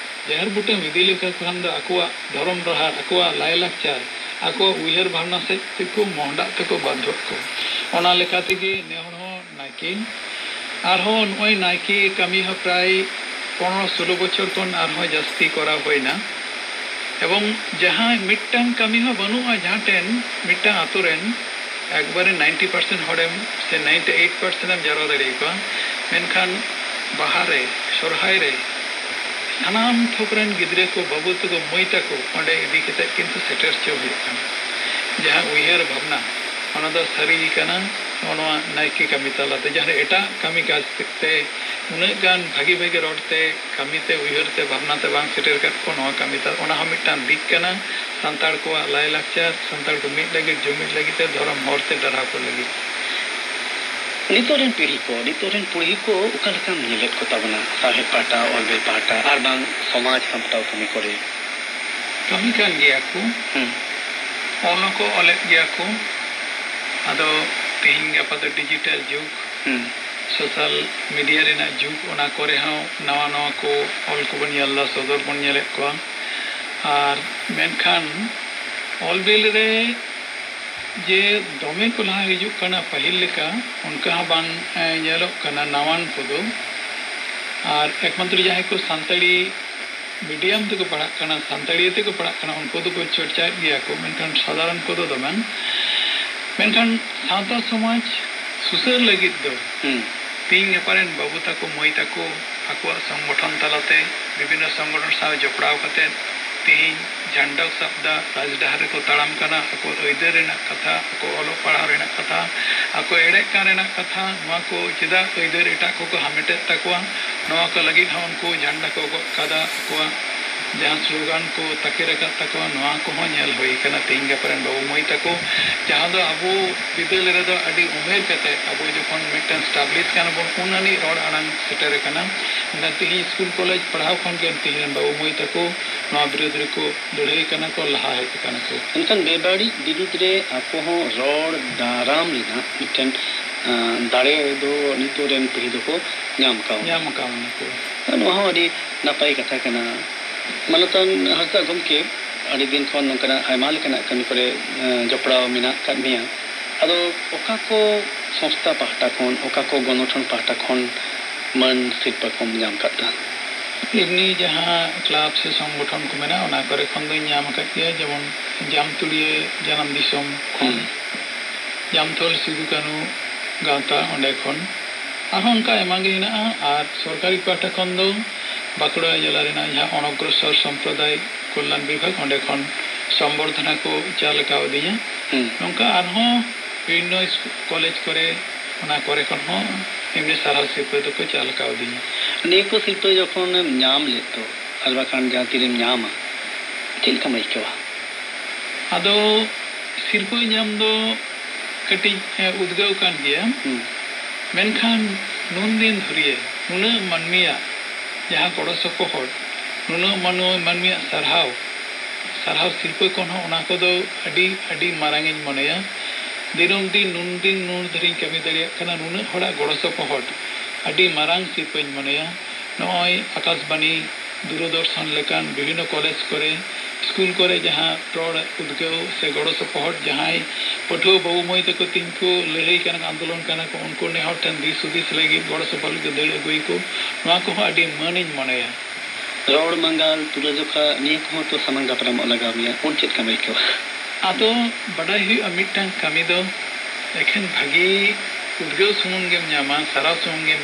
ᱡᱟᱦᱮᱨ ᱵᱩᱴᱟᱹᱢ ᱤᱫᱤ ᱞᱮᱠᱚ ᱠᱷᱟᱱ ᱫᱚ ᱟᱠᱚᱣᱟᱜ ᱫᱷᱚᱨᱚᱢ ᱰᱟᱦᱟᱨ, ᱟᱠᱚᱣᱟᱜ ᱞᱟᱭᱼᱞᱟᱠᱪᱟᱨ, ᱟᱠᱚᱣᱟᱜ ᱩᱭᱦᱟᱹᱨ ᱵᱷᱟᱵᱽᱱᱟ ᱥᱮᱫ ᱛᱮᱠᱚ ᱢᱚᱦᱰᱟᱜ ᱛᱮᱠᱚ ᱵᱟᱫᱽᱫᱷᱚᱜ ᱠᱚ᱾ ᱚᱱᱟ ᱞᱮᱠᱟ ᱛᱮᱜᱮ ᱱᱮ ᱦᱚᱲ ᱦᱚᱸ ᱱᱟᱭᱠᱮ, ᱟᱨᱦᱚᱸ ᱱᱚᱜᱼᱚᱭ ᱱᱟᱭᱠᱮ ᱠᱟᱹᱢᱤ ᱦᱚᱸ ᱯᱨᱟᱭ ᱯᱚᱱᱨᱚ ᱥᱳᱞᱳ ᱵᱚᱪᱷᱚᱨ ᱠᱷᱚᱱ ᱟᱨᱦᱚᱸ ᱡᱟᱹᱥᱛᱤ ᱠᱚᱨᱟᱣ ᱦᱩᱭᱱᱟ᱾ ᱮᱵᱚᱝ ᱡᱟᱦᱟᱸ ᱢᱤᱫᱴᱟᱝ ᱠᱟᱹᱢᱤ ᱦᱚᱸ ᱵᱟᱹᱱᱩᱜᱼᱟ ᱡᱟᱦᱟᱸ ᱴᱷᱮᱱ ᱢᱤᱫᱴᱟᱝ ᱟᱛᱳ ᱨᱮᱱ ᱮᱠᱵᱟᱨᱮ ᱱᱟᱭᱤᱱᱴᱤ ᱯᱟᱨᱥᱮᱱᱴ ᱦᱚᱲᱮᱢ ᱥᱮ ᱱᱟᱭᱤᱱᱴᱤ ᱮᱭᱤᱴ ᱯᱟᱨᱥᱮᱱᱴ ᱮᱢ ᱡᱟᱨᱣᱟ ᱫᱟᱲᱮᱭᱟᱠᱚᱣᱟ, ᱢᱮᱱᱠᱷᱟᱱ ᱵᱟᱦᱟ ᱨᱮ, ᱥᱚᱨᱦᱟᱭ ᱨᱮ ᱥᱟᱱᱟᱢ ᱛᱷᱚᱠ ᱨᱮᱱ ᱜᱤᱫᱽᱨᱟᱹ ᱠᱚ, ᱵᱟᱹᱵᱩ ᱛᱟᱠᱚ, ᱢᱟᱹᱭ ᱛᱟᱠᱚ ᱚᱸᱰᱮ ᱤᱫᱤ ᱠᱟᱛᱮ ᱠᱤᱱᱛᱩ ᱥᱮᱴᱮᱨ ᱦᱚᱪᱚ ᱦᱩᱭᱩᱜ ᱠᱟᱱᱟ᱾ ᱡᱟᱦᱟᱸ ᱩᱭᱦᱟᱹᱨ ᱵᱷᱟᱵᱽᱱᱟ, ᱚᱱᱟ ᱫᱚ ᱥᱟᱹᱨᱤ ᱜᱮ ᱠᱟᱱᱟ᱾ ᱱᱚᱜᱼᱚ ᱱᱚᱣᱟ ᱱᱟᱭᱠᱮ ᱠᱟᱹᱢᱤ ᱛᱟᱞᱟᱛᱮ, ᱡᱟᱦᱟᱸ ᱨᱮ ᱮᱴᱟᱜ ᱠᱟᱹᱢᱤ ᱠᱟᱡᱽ ᱛᱮ ᱩᱱᱟᱹᱜ ᱜᱟᱱ ᱵᱷᱟᱹᱜᱤ ᱵᱷᱟᱹᱜᱤ ᱨᱚᱲ ᱛᱮ, ᱠᱟᱹᱢᱤ ᱛᱮ, ᱩᱭᱦᱟᱹᱨ ᱛᱮ, ᱵᱷᱟᱵᱽᱱᱟ ᱛᱮ ᱵᱟᱝ ᱥᱮᱴᱮᱨ ᱠᱟᱫ ᱠᱚ, ᱱᱚᱣᱟ ᱠᱟᱹᱢᱤ ᱛᱟᱞᱟ, ᱚᱱᱟ ᱦᱚᱸ ᱢᱤᱫᱴᱟᱝ ᱫᱤᱠ ᱠᱟᱱᱟ᱾ ᱥᱟᱱᱛᱟᱲ ᱠᱚᱣᱟᱜ ᱞᱟᱭᱼᱞᱟᱠᱪᱟᱨ, ᱥᱟᱱᱛᱟᱲ ᱠᱚ ᱢᱤᱫ ᱞᱟᱹᱜᱤᱫ, ᱡᱩᱢᱤᱫ ᱞᱟᱹᱜᱤᱫ ᱛᱮ, ᱫᱷᱚᱨᱚᱢ ᱦᱚᱨ ᱛᱮ ᱰᱟᱨᱦᱟᱣ ᱠᱚ ᱞᱟᱹᱜᱤᱫ᱾ ᱱᱤᱛᱚᱜ ᱨᱮᱱ ᱯᱤᱲᱦᱤ ᱠᱚ, ᱱᱤᱛᱚᱜ ᱨᱮᱱ ᱯᱤᱲᱦᱤ ᱠᱚ ᱚᱠᱟ ᱞᱮᱠᱟᱢ ᱧᱮᱞᱮᱫ ᱠᱚ ᱛᱟᱵᱚᱱᱟ? ᱥᱟᱶᱦᱮᱫ ᱯᱟᱦᱴᱟ, ᱚᱞ ᱵᱤᱞ ᱯᱟᱦᱴᱟ, ᱟᱨ ᱵᱟᱝ ᱥᱚᱢᱟᱡᱽ ᱥᱟᱢᱴᱟᱣ ᱠᱟᱹᱢᱤ ᱠᱚᱨᱮ? ᱠᱟᱹᱢᱤ ᱠᱟᱱ ᱜᱮᱭᱟ ᱠᱚ᱾ ᱦᱩᱸ᱾ ᱚᱞ ᱦᱚᱸᱠᱚ ᱚᱞᱮᱫ ᱜᱮᱭᱟ ᱠᱚ᱾ ᱟᱫᱚ ᱛᱮᱦᱮᱧ ᱜᱟᱯᱟ ᱫᱚ ᱰᱤᱡᱤᱴᱟᱞ ᱡᱩᱜᱽ, ᱦᱩᱸ᱾ ᱥᱳᱥᱟᱞ ᱢᱤᱰᱤᱭᱟ ᱨᱮᱱᱟᱜ ᱡᱩᱜᱽ, ᱚᱱᱟ ᱠᱚᱨᱮ ᱦᱚᱸ ᱱᱟᱣᱟ ᱱᱟᱣᱟ ᱠᱚ ᱚᱞ ᱠᱚᱵᱚᱱ ᱧᱮᱞ ᱮᱫᱟ, ᱥᱚᱫᱚᱨ ᱵᱚᱱ ᱧᱮᱞᱮᱫ ᱠᱚᱣᱟ᱾ ᱟᱨ ᱢᱮᱱᱠᱷᱟᱱ ᱚᱞ ᱵᱤᱞ ᱨᱮ ᱡᱮ ᱫᱚᱢᱮ ᱠᱚ ᱞᱟᱦᱟ ᱦᱤᱡᱩᱜ ᱠᱟᱱᱟ ᱯᱟᱹᱦᱤᱞ ᱞᱮᱠᱟ, ᱚᱱᱠᱟ ᱦᱚᱸ ᱵᱟᱝ, ᱮ, ᱧᱮᱞᱚᱜ ᱠᱟᱱᱟ ᱱᱟᱣᱟᱱ ᱠᱚᱫᱚ᱾ ᱟᱨ ᱮᱠᱢᱟᱛᱨᱚ ᱡᱟᱦᱟᱸᱭ ᱠᱚ ᱥᱟᱱᱛᱟᱲᱤ ᱢᱤᱰᱤᱭᱟᱢ ᱛᱮᱠᱚ ᱯᱟᱲᱦᱟᱜ ᱠᱟᱱᱟ, ᱥᱟᱱᱛᱟᱲᱤ ᱛᱮᱠᱚ ᱯᱟᱲᱦᱟᱜ ᱠᱟᱱᱟ, ᱩᱱᱠᱩ ᱫᱚᱠᱚ ᱪᱚᱨᱪᱟᱭᱮᱫ ᱜᱮᱭᱟ ᱠᱚ, ᱢᱮᱱᱠᱷᱟᱱ ᱥᱟᱫᱷᱟᱨᱚᱱ ᱠᱚᱫᱚ ᱫᱚᱢᱮ᱾ ᱢᱮᱱᱠᱷᱟᱱ ᱥᱟᱶᱛᱟ ᱥᱚᱢᱟᱡᱽ ᱥᱩᱥᱟᱹᱨ ᱞᱟᱹᱜᱤᱫ ᱫᱚ ᱦᱩᱸ᱾ ᱛᱮᱦᱮᱧ ᱜᱟᱯᱟ ᱨᱮᱱ ᱵᱟᱹᱵᱩ ᱛᱟᱠᱚ, ᱢᱟᱹᱭ ᱛᱟᱠᱚ ᱟᱠᱚᱣᱟᱜ ᱥᱚᱝᱜᱚᱴᱷᱚᱱ ᱛᱟᱞᱟᱛᱮ, ᱵᱤᱵᱷᱤᱱᱱᱚ ᱥᱚᱝᱜᱚᱴᱷᱚᱱ ᱥᱟᱶ ᱡᱚᱯᱲᱟᱣ ᱠᱟᱛᱮ ᱛᱮᱦᱮᱧ ᱡᱷᱟᱱᱰᱟ ᱠᱚ ᱥᱟᱵ ᱮᱫᱟ, ᱨᱟᱡᱽᱰᱟᱦᱟᱨ ᱨᱮᱠᱚ ᱛᱟᱲᱟᱢ ᱠᱟᱱᱟ, ᱟᱠᱚ ᱟᱹᱭᱫᱟᱹᱨ ᱨᱮᱱᱟᱜ ᱠᱟᱛᱷᱟ, ᱟᱠᱚ ᱚᱞᱚᱜ ᱯᱟᱲᱦᱟᱣ ᱨᱮᱱᱟᱜ ᱠᱟᱛᱷᱟ, ᱟᱠᱚ ᱮᱲᱮᱜ ᱠᱟᱱ ᱨᱮᱱᱟᱜ ᱠᱟᱛᱷᱟ, ᱱᱚᱣᱟ ᱠᱚ ᱪᱮᱫᱟᱜ ᱟᱹᱭᱫᱟᱹᱨ ᱮᱴᱟᱜ ᱠᱚᱠᱚ ᱦᱟᱢᱮᱴᱮᱫ ᱛᱟᱠᱚᱣᱟ, ᱱᱚᱣᱟ ᱠᱚ ᱞᱟᱹᱜᱤᱫ ᱦᱚᱸ ᱩᱱᱠᱩ ᱡᱷᱟᱱᱰᱟ ᱠᱚ ᱜᱚᱜ ᱠᱟᱫᱟ, ᱟᱠᱚᱣᱟᱜ ᱡᱟᱦᱟᱸ ᱥᱞᱳᱜᱟᱱ ᱠᱚ ᱛᱟᱠᱮᱨ ᱟᱠᱟᱫ ᱛᱟᱠᱚᱣᱟ, ᱱᱚᱣᱟ ᱠᱚᱦᱚᱸ ᱧᱮᱞ ᱦᱩᱭ ᱟᱠᱟᱱᱟ ᱛᱮᱦᱮᱧ ᱜᱟᱯᱟ ᱨᱮᱱ ᱵᱟᱹᱵᱩ ᱢᱟᱹᱭ ᱛᱟᱠᱚ, ᱡᱟᱦᱟᱸ ᱫᱚ ᱟᱵᱚ ᱵᱤᱫᱟᱹᱞ ᱨᱮᱫᱚ ᱟᱹᱰᱤ ᱩᱢᱮᱨ ᱠᱟᱛᱮ ᱟᱵᱚ ᱡᱚᱠᱷᱚᱱ ᱢᱤᱫᱴᱟᱝ ᱮᱥᱴᱟᱵᱞᱤᱥ ᱠᱟᱱᱟ ᱵᱚᱱ, ᱩᱱ ᱟᱹᱱᱤᱡ ᱨᱚᱲ ᱟᱲᱟᱝ ᱥᱮᱴᱮᱨ ᱟᱠᱟᱱᱟ᱾ ᱢᱮᱱᱠᱷᱟᱱ ᱛᱮᱦᱮᱧ ᱥᱠᱩᱞ ᱠᱚᱞᱮᱡᱽ ᱯᱟᱲᱦᱟᱣ ᱠᱷᱚᱱ ᱜᱮ ᱛᱮᱦᱮᱧ ᱨᱮᱱ ᱵᱟᱹᱵᱩ ᱢᱟᱹᱭ ᱛᱟᱠᱚ ᱱᱚᱣᱟ ᱵᱤᱨᱩᱫᱽ ᱨᱮᱠᱚ ᱞᱟᱹᱲᱦᱟᱹᱭ ᱠᱟᱱᱟ ᱠᱚ, ᱞᱟᱦᱟ ᱦᱮᱡ ᱟᱠᱟᱱᱟ ᱠᱚ᱾ ᱢᱮᱱᱠᱷᱟᱱ ᱵᱮᱵᱟᱹᱲᱤᱡ ᱵᱤᱨᱩᱫᱽ ᱨᱮ ᱟᱠᱚ ᱦᱚᱸ ᱨᱚᱲ ᱫᱟᱨᱟᱢ ᱨᱮᱱᱟᱜ ᱢᱤᱫᱴᱮᱱ, ᱟᱸ, ᱫᱟᱲᱮ ᱫᱚ ᱱᱤᱛᱚᱜ ᱨᱮᱱ ᱯᱤᱲᱦᱤ ᱫᱚᱠᱚ ᱧᱟᱢ ᱠᱟᱣᱱᱟ᱾ ᱧᱟᱢ ᱠᱟᱣᱱᱟ ᱠᱚ᱾ ᱱᱚᱣᱟ ᱦᱚᱸ ᱟᱹᱰᱤ ᱱᱟᱯᱟᱭ ᱠᱟᱛᱷᱟ ᱠᱟᱱᱟ᱾ ᱢᱟᱱᱚᱛᱟᱱ ᱦᱟᱸᱥᱫᱟ ᱜᱚᱢᱠᱮ, ᱟᱹᱰᱤ ᱫᱤᱱ ᱠᱷᱚᱱ ᱱᱚᱝᱠᱟᱱᱟᱜ ᱟᱭᱢᱟ ᱞᱮᱠᱟᱱᱟᱜ ᱠᱟᱹᱢᱤ ᱠᱚᱨᱮ, ᱮᱸ, ᱡᱚᱯᱲᱟᱣ ᱢᱮᱱᱟᱜ ᱟᱠᱟᱫ ᱢᱮᱭᱟ᱾ ᱟᱫᱚ ᱚᱠᱟ ᱠᱚ ᱥᱚᱝᱥᱛᱷᱟ ᱯᱟᱦᱴᱟ ᱠᱷᱚᱱ, ᱚᱠᱟ ᱠᱚ ᱜᱚᱱᱚᱴᱷᱚᱱ ᱯᱟᱦᱴᱟ ᱠᱷᱚᱱ ᱢᱟᱹᱱ ᱥᱤᱨᱯᱟᱹ ᱠᱚᱢ ᱧᱟᱢ ᱟᱠᱟᱫᱟ? ᱮᱢᱱᱤ ᱡᱟᱦᱟᱸ ᱠᱞᱟᱵᱽ ᱥᱮ ᱥᱚᱝᱜᱚᱴᱷᱚᱱ ᱠᱚ ᱢᱮᱱᱟᱜᱼᱟ, ᱚᱱᱟ ᱠᱚᱨᱮ ᱠᱷᱚᱱ ᱫᱚᱧ ᱧᱟᱢ ᱟᱠᱟᱫ ᱜᱮᱭᱟ, ᱡᱮᱢᱚᱱ ᱡᱟᱢᱛᱩᱲᱤᱭᱟᱹ ᱡᱟᱱᱟᱢ ᱫᱤᱥᱚᱢ ᱠᱷᱚᱱ, ᱦᱩᱸ᱾ ᱡᱟᱢᱛᱷᱚᱞ ᱥᱤᱫᱩ ᱠᱟᱹᱱᱩ ᱜᱟᱶᱛᱟ, ᱚᱸᱰᱮ ᱠᱷᱚᱱ, ᱟᱨᱦᱚᱸ ᱚᱱᱠᱟ ᱟᱭᱢᱟ ᱜᱮ ᱦᱮᱱᱟᱜᱼᱟ᱾ ᱟᱨ ᱥᱚᱨᱠᱟᱨᱤ ᱯᱟᱦᱴᱟ ᱠᱷᱚᱱ ᱫᱚ ᱵᱟᱸᱠᱩᱲᱟ ᱡᱮᱞᱟ ᱨᱮᱱᱟᱜ ᱡᱟᱦᱟᱸ ᱚᱱᱚᱜᱨᱚᱥᱚᱨ ᱥᱚᱢᱯᱨᱚᱫᱟᱭ ᱠᱚᱞᱭᱟᱱ ᱵᱤᱵᱷᱟᱜᱽ, ᱚᱸᱰᱮ ᱠᱷᱚᱱ ᱥᱚᱢᱵᱚᱨᱫᱷᱚᱱᱟ ᱠᱚ ᱪᱟᱞ ᱟᱠᱟᱣᱫᱤᱧᱟ᱾ ᱦᱩᱸ᱾ ᱱᱚᱝᱠᱟ ᱟᱨᱦᱚᱸ ᱵᱤᱵᱷᱤᱱᱱᱚ ᱥᱠᱩᱞ, ᱠᱚᱞᱮᱡᱽ ᱠᱚᱨᱮ, ᱚᱱᱟ ᱠᱚᱨᱮ ᱠᱷᱚᱱ ᱦᱚᱸ ᱮᱢᱱᱤ ᱥᱟᱨᱦᱟᱣ ᱥᱤᱨᱯᱟᱹ ᱫᱚᱠᱚ ᱪᱟᱞ ᱟᱠᱟᱣᱫᱤᱧᱟ᱾ ᱱᱤᱭᱟᱹ ᱠᱚ ᱥᱤᱨᱯᱟᱹ ᱡᱚᱠᱷᱚᱱᱮᱢ ᱧᱟᱢ ᱞᱮᱫ ᱫᱚ, ᱟᱨ ᱵᱟᱠᱷᱟᱱ ᱡᱟᱦᱟᱸ ᱛᱤᱨᱮᱢ ᱧᱟᱢᱟ, ᱪᱮᱫ ᱞᱮᱠᱟᱢ ᱟᱹᱭᱠᱟᱹᱣᱟ? ᱟᱫᱚ ᱥᱤᱨᱯᱟᱹ ᱧᱟᱢ ᱫᱚ ᱠᱟᱹᱴᱤᱡ, ᱮ, ᱩᱫᱽᱜᱟᱹᱣ ᱠᱟᱱ ᱜᱮᱭᱟ᱾ ᱦᱩᱸ᱾ ᱢᱮᱱᱠᱷᱟᱱ ᱱᱩᱱ ᱫᱤᱱ ᱫᱷᱩᱨᱤᱭᱟᱹ ᱱᱩᱱᱟᱹᱜ ᱢᱟᱹᱱᱢᱤᱭᱟᱜ ᱡᱟᱦᱟᱸ ᱜᱚᱲᱚ ᱥᱚᱯᱚᱦᱚᱫ, ᱱᱩᱱᱟᱹᱜ ᱢᱟᱹᱱᱣᱟᱹ-, ᱢᱟᱹᱱᱢᱤᱭᱟᱜ ᱥᱟᱨᱦᱟᱣ, ᱥᱟᱨᱦᱟᱣ ᱥᱤᱨᱯᱟᱹ ᱠᱷᱚᱱ ᱦᱚᱸ ᱚᱱᱟ ᱠᱚᱫᱚ ᱟᱹᱰᱤ, ᱟᱹᱰᱤ ᱢᱟᱨᱟᱝ ᱤᱧ ᱢᱚᱱᱮᱭᱟ᱾ ᱫᱤᱱᱟᱹᱢ ᱫᱤᱱ ᱱᱩᱱ ᱫᱤᱱ ᱱᱩᱱ ᱫᱷᱟᱹᱨᱤᱧ ᱠᱟᱹᱢᱤ ᱫᱟᱲᱮᱭᱟᱜ ᱠᱟᱱᱟ, ᱱᱩᱱᱟᱹᱜ ᱦᱚᱲᱟᱜ ᱜᱚᱲᱚ ᱥᱚᱯᱚᱦᱚᱫ ᱟᱹᱰᱤ ᱢᱟᱨᱟᱝ ᱥᱤᱨᱯᱟᱹᱧ ᱢᱚᱱᱮᱭᱟ᱾ ᱱᱚᱜᱼᱚᱭ ᱟᱠᱟᱥᱵᱟᱱᱤ, ᱫᱩᱨᱚᱫᱚᱨᱥᱚᱱ ᱞᱮᱠᱟᱱ ᱵᱤᱵᱷᱤᱱᱱᱚ ᱠᱚᱞᱮᱡᱽ ᱠᱚᱨᱮ, ᱥᱠᱩᱞ ᱠᱚᱨᱮ ᱡᱟᱦᱟᱸ ᱨᱚᱲ ᱩᱫᱽᱜᱟᱹᱣ ᱥᱮ ᱜᱚᱲᱚ ᱥᱚᱯᱚᱦᱚᱫ, ᱡᱟᱦᱟᱸᱭ ᱯᱟᱹᱴᱷᱩᱣᱟᱹ ᱵᱟᱹᱵᱩ ᱢᱟᱹᱭ ᱛᱟᱠᱚ ᱛᱤᱧ ᱠᱚ ᱞᱟᱹᱲᱦᱟᱹᱭ ᱠᱟᱱᱟ, ᱟᱱᱫᱳᱞᱚᱱ ᱠᱟᱱᱟ ᱠᱚ, ᱩᱱᱠᱩ ᱱᱮᱦᱚᱨ ᱴᱷᱮᱱ ᱫᱤᱥ ᱦᱩᱫᱤᱥ ᱞᱟᱹᱜᱤᱫ, ᱜᱚᱲᱚ ᱥᱚᱯᱚᱦᱚᱫ ᱞᱟᱹᱜᱤᱫ ᱫᱟᱹᱲ ᱟᱹᱜᱩᱭᱟᱠᱚ, ᱱᱚᱣᱟ ᱠᱚᱦᱚᱸ ᱟᱹᱰᱤ ᱢᱟᱹᱱᱤᱧ ᱢᱚᱱᱮᱭᱟ᱾ ᱨᱚᱲ ᱢᱟᱸᱜᱟᱞ, ᱛᱩᱞᱟᱹᱡᱚᱠᱷᱟ, ᱱᱤᱭᱟᱹ ᱠᱚᱦᱚᱸ ᱛᱚ ᱥᱟᱢᱟᱝ ᱫᱟᱯᱨᱟᱢᱚᱜ ᱞᱟᱜᱟᱣ ᱢᱮᱭᱟ, ᱩᱱ ᱪᱮᱫ ᱞᱮᱠᱟᱢ ᱟᱹᱭᱠᱟᱹᱣᱟ? ᱟᱫᱚ ᱵᱟᱰᱟᱭ ᱦᱩᱭᱩᱜᱼᱟ, ᱢᱤᱫᱴᱟᱝ ᱠᱟᱹᱢᱤ ᱫᱚ ᱮᱠᱷᱮᱱ ᱵᱷᱟᱹᱜᱤ ᱩᱫᱽᱜᱟᱹᱣ ᱥᱩᱢᱩᱝ ᱜᱮᱢ ᱧᱟᱢᱟ, ᱥᱟᱨᱦᱟᱣ ᱥᱩᱢᱩᱝ ᱜᱮᱢ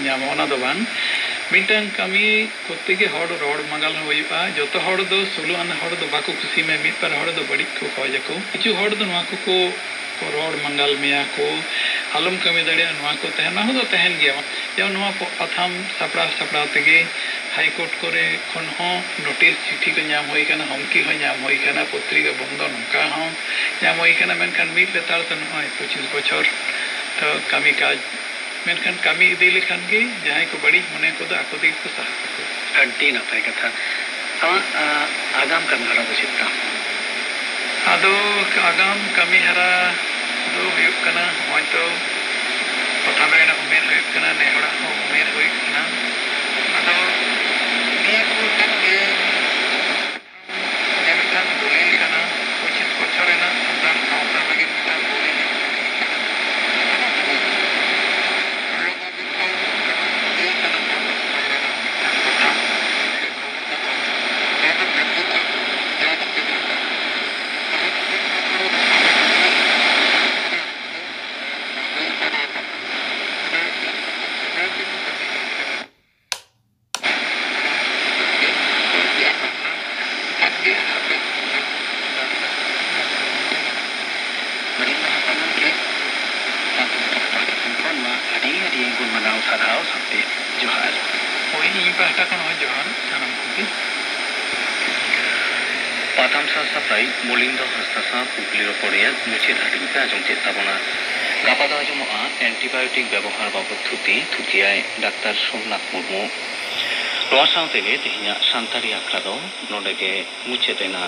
ᱧᱟᱢᱟ, ᱚᱱᱟ ᱫᱚ ᱵᱟᱝ᱾ ᱢᱤᱫᱴᱟᱝ ᱠᱟᱹᱢᱤ ᱠᱚᱨᱛᱮ ᱜᱮ ᱦᱚᱲ ᱨᱚᱲ ᱢᱟᱸᱜᱟᱞ ᱦᱚᱸ ᱦᱩᱭᱩᱜᱼᱟ᱾ ᱡᱚᱛᱚ ᱦᱚᱲ ᱫᱚ, ᱥᱳᱞᱳ ᱟᱱᱟ ᱦᱚᱲ ᱫᱚ ᱵᱟᱠᱚ ᱠᱩᱥᱤ ᱢᱮ, ᱢᱤᱫ ᱵᱟᱨ ᱦᱚᱲ ᱫᱚ ᱵᱟᱹᱲᱤᱡ ᱠᱚ ᱠᱷᱚᱡᱽ ᱟᱠᱚ᱾ ᱠᱤᱪᱷᱩ ᱦᱚᱲ ᱫᱚ ᱱᱚᱣᱟ ᱠᱚᱠᱚ ᱠᱚ ᱨᱚᱲ ᱢᱟᱸᱜᱟᱞ ᱢᱮᱭᱟ ᱠᱚ, ᱟᱞᱚᱢ ᱠᱟᱹᱢᱤ ᱫᱟᱲᱮᱭᱟᱜᱼᱟ, ᱱᱚᱣᱟ ᱠᱚ ᱛᱟᱦᱮᱱ, ᱚᱱᱟ ᱠᱚᱫᱚ ᱛᱟᱦᱮᱱ ᱜᱮᱭᱟ᱾ ᱡᱮᱢᱚᱱ ᱱᱚᱣᱟ ᱯᱚ-, ᱯᱟᱛᱷᱟᱢ ᱥᱟᱯᱲᱟᱣ ᱥᱟᱯᱲᱟᱣ ᱛᱮᱜᱮ ᱦᱟᱭ ᱠᱳᱨᱴ ᱠᱚᱨᱮ ᱠᱷᱚᱱ ᱦᱚᱸ ᱱᱳᱴᱤᱥ ᱪᱤᱴᱷᱤ ᱠᱚ ᱧᱟᱢ ᱦᱩᱭ ᱠᱟᱱᱟ, ᱦᱚᱢᱠᱤ ᱦᱚᱸ ᱧᱟᱢ ᱦᱩᱭ ᱠᱟᱱᱟ, ᱯᱚᱛᱨᱤᱠᱟ ᱵᱚᱱᱫᱚ ᱱᱚᱝᱠᱟ ᱦᱚᱸ ᱧᱟᱢ ᱦᱩᱭ ᱠᱟᱱᱟ᱾ ᱢᱮᱱᱠᱷᱟᱱ ᱢᱤᱫ ᱞᱮᱛᱟᱲ ᱛᱮ ᱱᱚᱜᱼᱚᱭ ᱯᱚᱸᱪᱤᱥ ᱵᱚᱪᱷᱚᱨ ᱛᱚ ᱠᱟᱹᱢᱤ ᱠᱟᱡᱽ, ᱢᱮᱱᱠᱷᱟᱱ ᱠᱟᱹᱢᱤ ᱤᱫᱤ ᱞᱮᱠᱷᱟᱱ ᱜᱮ ᱡᱟᱦᱟᱸᱭ ᱠᱚ ᱵᱟᱹᱲᱤᱡ ᱢᱚᱱᱮ ᱠᱚᱫᱚ ᱟᱠᱚ ᱛᱮᱜᱮ ᱠᱚ ᱥᱟᱦᱟᱜ ᱟᱠᱚ᱾ ᱟᱹᱰᱤ ᱱᱟᱯᱟᱭ ᱠᱟᱛᱷᱟ᱾ ᱟᱢᱟᱜ, ᱟ, ᱟᱜᱟᱢ ᱠᱟᱹᱢᱤ ᱦᱚᱨᱟ ᱫᱚ ᱪᱮᱫ ᱛᱟᱢ? ᱟᱫᱚ ᱟᱜᱟᱢ ᱠᱟᱹᱢᱤ ᱦᱚᱨᱟ ᱫᱚ ᱦᱩᱭᱩᱜ ᱠᱟᱱᱟ, ᱱᱚᱜᱼᱚᱭ ᱛᱚ ᱯᱟᱛᱷᱟᱢ ᱨᱮᱱᱟᱜ ᱩᱢᱮᱨ ᱦᱩᱭᱩᱜ ᱠᱟᱱᱟ, ᱱᱮ ᱦᱚᱲᱟᱜ ᱦᱚᱸ ᱩᱢᱮᱨ ᱦᱩᱭᱩᱜ ᱠᱟᱱᱟ᱾ ᱟᱫᱚ ᱱᱤᱭᱟᱹ ᱠᱚ ᱠᱟᱱ ᱜᱮ ᱡᱮ ᱢᱤᱫᱴᱟᱝ ᱫᱚᱞᱤᱞ ᱠᱟᱱᱟ, ᱯᱚᱸᱪᱤᱥ ᱵᱚᱪᱷᱚᱨ ᱨᱮᱱᱟᱜ ᱥᱟᱱᱛᱟᱲ ᱥᱟᱶᱛᱟ ᱞᱟᱹᱜᱤᱫ ᱢᱤᱫᱴᱟᱝ ᱫᱚᱞᱤᱞ ᱤᱧ ᱞᱟᱹᱭ ᱠᱟᱱᱟ᱾ ᱚᱱᱟ ᱫᱚ ᱞᱚᱜᱚ ᱜᱮᱠᱚ ᱞᱟᱹᱭ ᱠᱟᱱᱟ, ᱱᱚᱣᱟ ᱫᱚ ᱥᱚᱢᱟᱡᱽ ᱨᱮᱱᱟᱜ ᱢᱤᱫᱴᱟᱝ ᱠᱟᱛᱷᱟ ᱥᱮ ᱠᱷᱚᱵᱚᱨ ᱠᱟᱛᱷᱟ᱾ ᱱᱚᱣᱟ ᱫᱚ ᱯᱨᱚᱠᱨᱤᱛ ᱟᱨ ᱡᱟᱦᱟᱸ ᱪᱤᱠᱟᱹ ᱫᱟᱲᱮᱭᱟᱜ ᱠᱟᱱᱟ᱾ ᱟᱨ ᱯᱚᱸᱪᱤᱥ ᱵᱚᱪᱷᱚᱨ ᱨᱮᱱᱟᱜ ᱥᱟᱱᱛᱟᱲ ᱥᱟᱶᱛᱟ ᱞᱟᱹᱜᱤᱫ ᱢᱤᱫᱴᱟᱝ ᱫᱚᱞᱤᱞ ᱠᱟᱱᱟ᱾ ᱚᱱᱟ ᱤᱫᱤ ᱠᱟᱛᱮ ᱥᱚᱢᱟᱡᱽ ᱨᱮᱱᱟᱜ ᱠᱟᱹᱢᱤ ᱦᱩᱭ ᱠᱟᱱᱟ᱾ ᱟᱹᱰᱤ ᱟᱹᱰᱤ ᱜᱩᱱ ᱢᱟᱱᱟᱣ ᱥᱟᱨᱦᱟᱣ ᱥᱟᱶᱛᱮ ᱡᱚᱦᱟᱨ᱾ ᱦᱳᱭ, ᱤᱧ ᱯᱟᱦᱴᱟ ᱠᱷᱚᱱ ᱦᱚᱸ ᱡᱚᱦᱟᱨ ᱥᱟᱱᱟᱢ ᱠᱚᱜᱮ᱾ ᱯᱟᱛᱷᱟᱢ ᱥᱟᱥᱟᱯᱲᱟᱣᱤᱡ ᱢᱚᱞᱤᱱᱫᱚ ᱦᱟᱸᱥᱫᱟ ᱥᱟᱶ ᱠᱩᱠᱞᱤ ᱨᱚᱯᱚᱲ ᱨᱮᱭᱟᱜ ᱢᱩᱪᱟᱹᱫ ᱦᱟᱹᱴᱤᱧ ᱯᱮ ᱟᱸᱡᱚᱢ ᱠᱮᱫ ᱛᱟᱵᱚᱱᱟ᱾ ᱜᱟᱯᱟ ᱫᱚ ᱟᱸᱡᱚᱢᱚᱜᱼᱟ antibiotic ᱵᱮᱵᱚᱦᱟᱨ ᱵᱟᱵᱚᱫ ᱛᱷᱩᱛᱤ, ᱛᱷᱩᱛᱤᱭᱟᱭ ᱰᱟᱠᱛᱟᱨ ᱥᱳᱢᱱᱟᱛᱷ ᱢᱩᱨᱢᱩ᱾ ᱱᱚᱣᱟ ᱥᱟᱶ ᱛᱮᱜᱮ ᱛᱮᱦᱮᱧᱟᱜ ᱥᱟᱱᱛᱟᱲᱤ ᱟᱠᱷᱲᱟ ᱫᱚ ᱱᱚᱰᱮ ᱜᱮ ᱢᱩᱪᱟᱹᱫ ᱮᱱᱟ᱾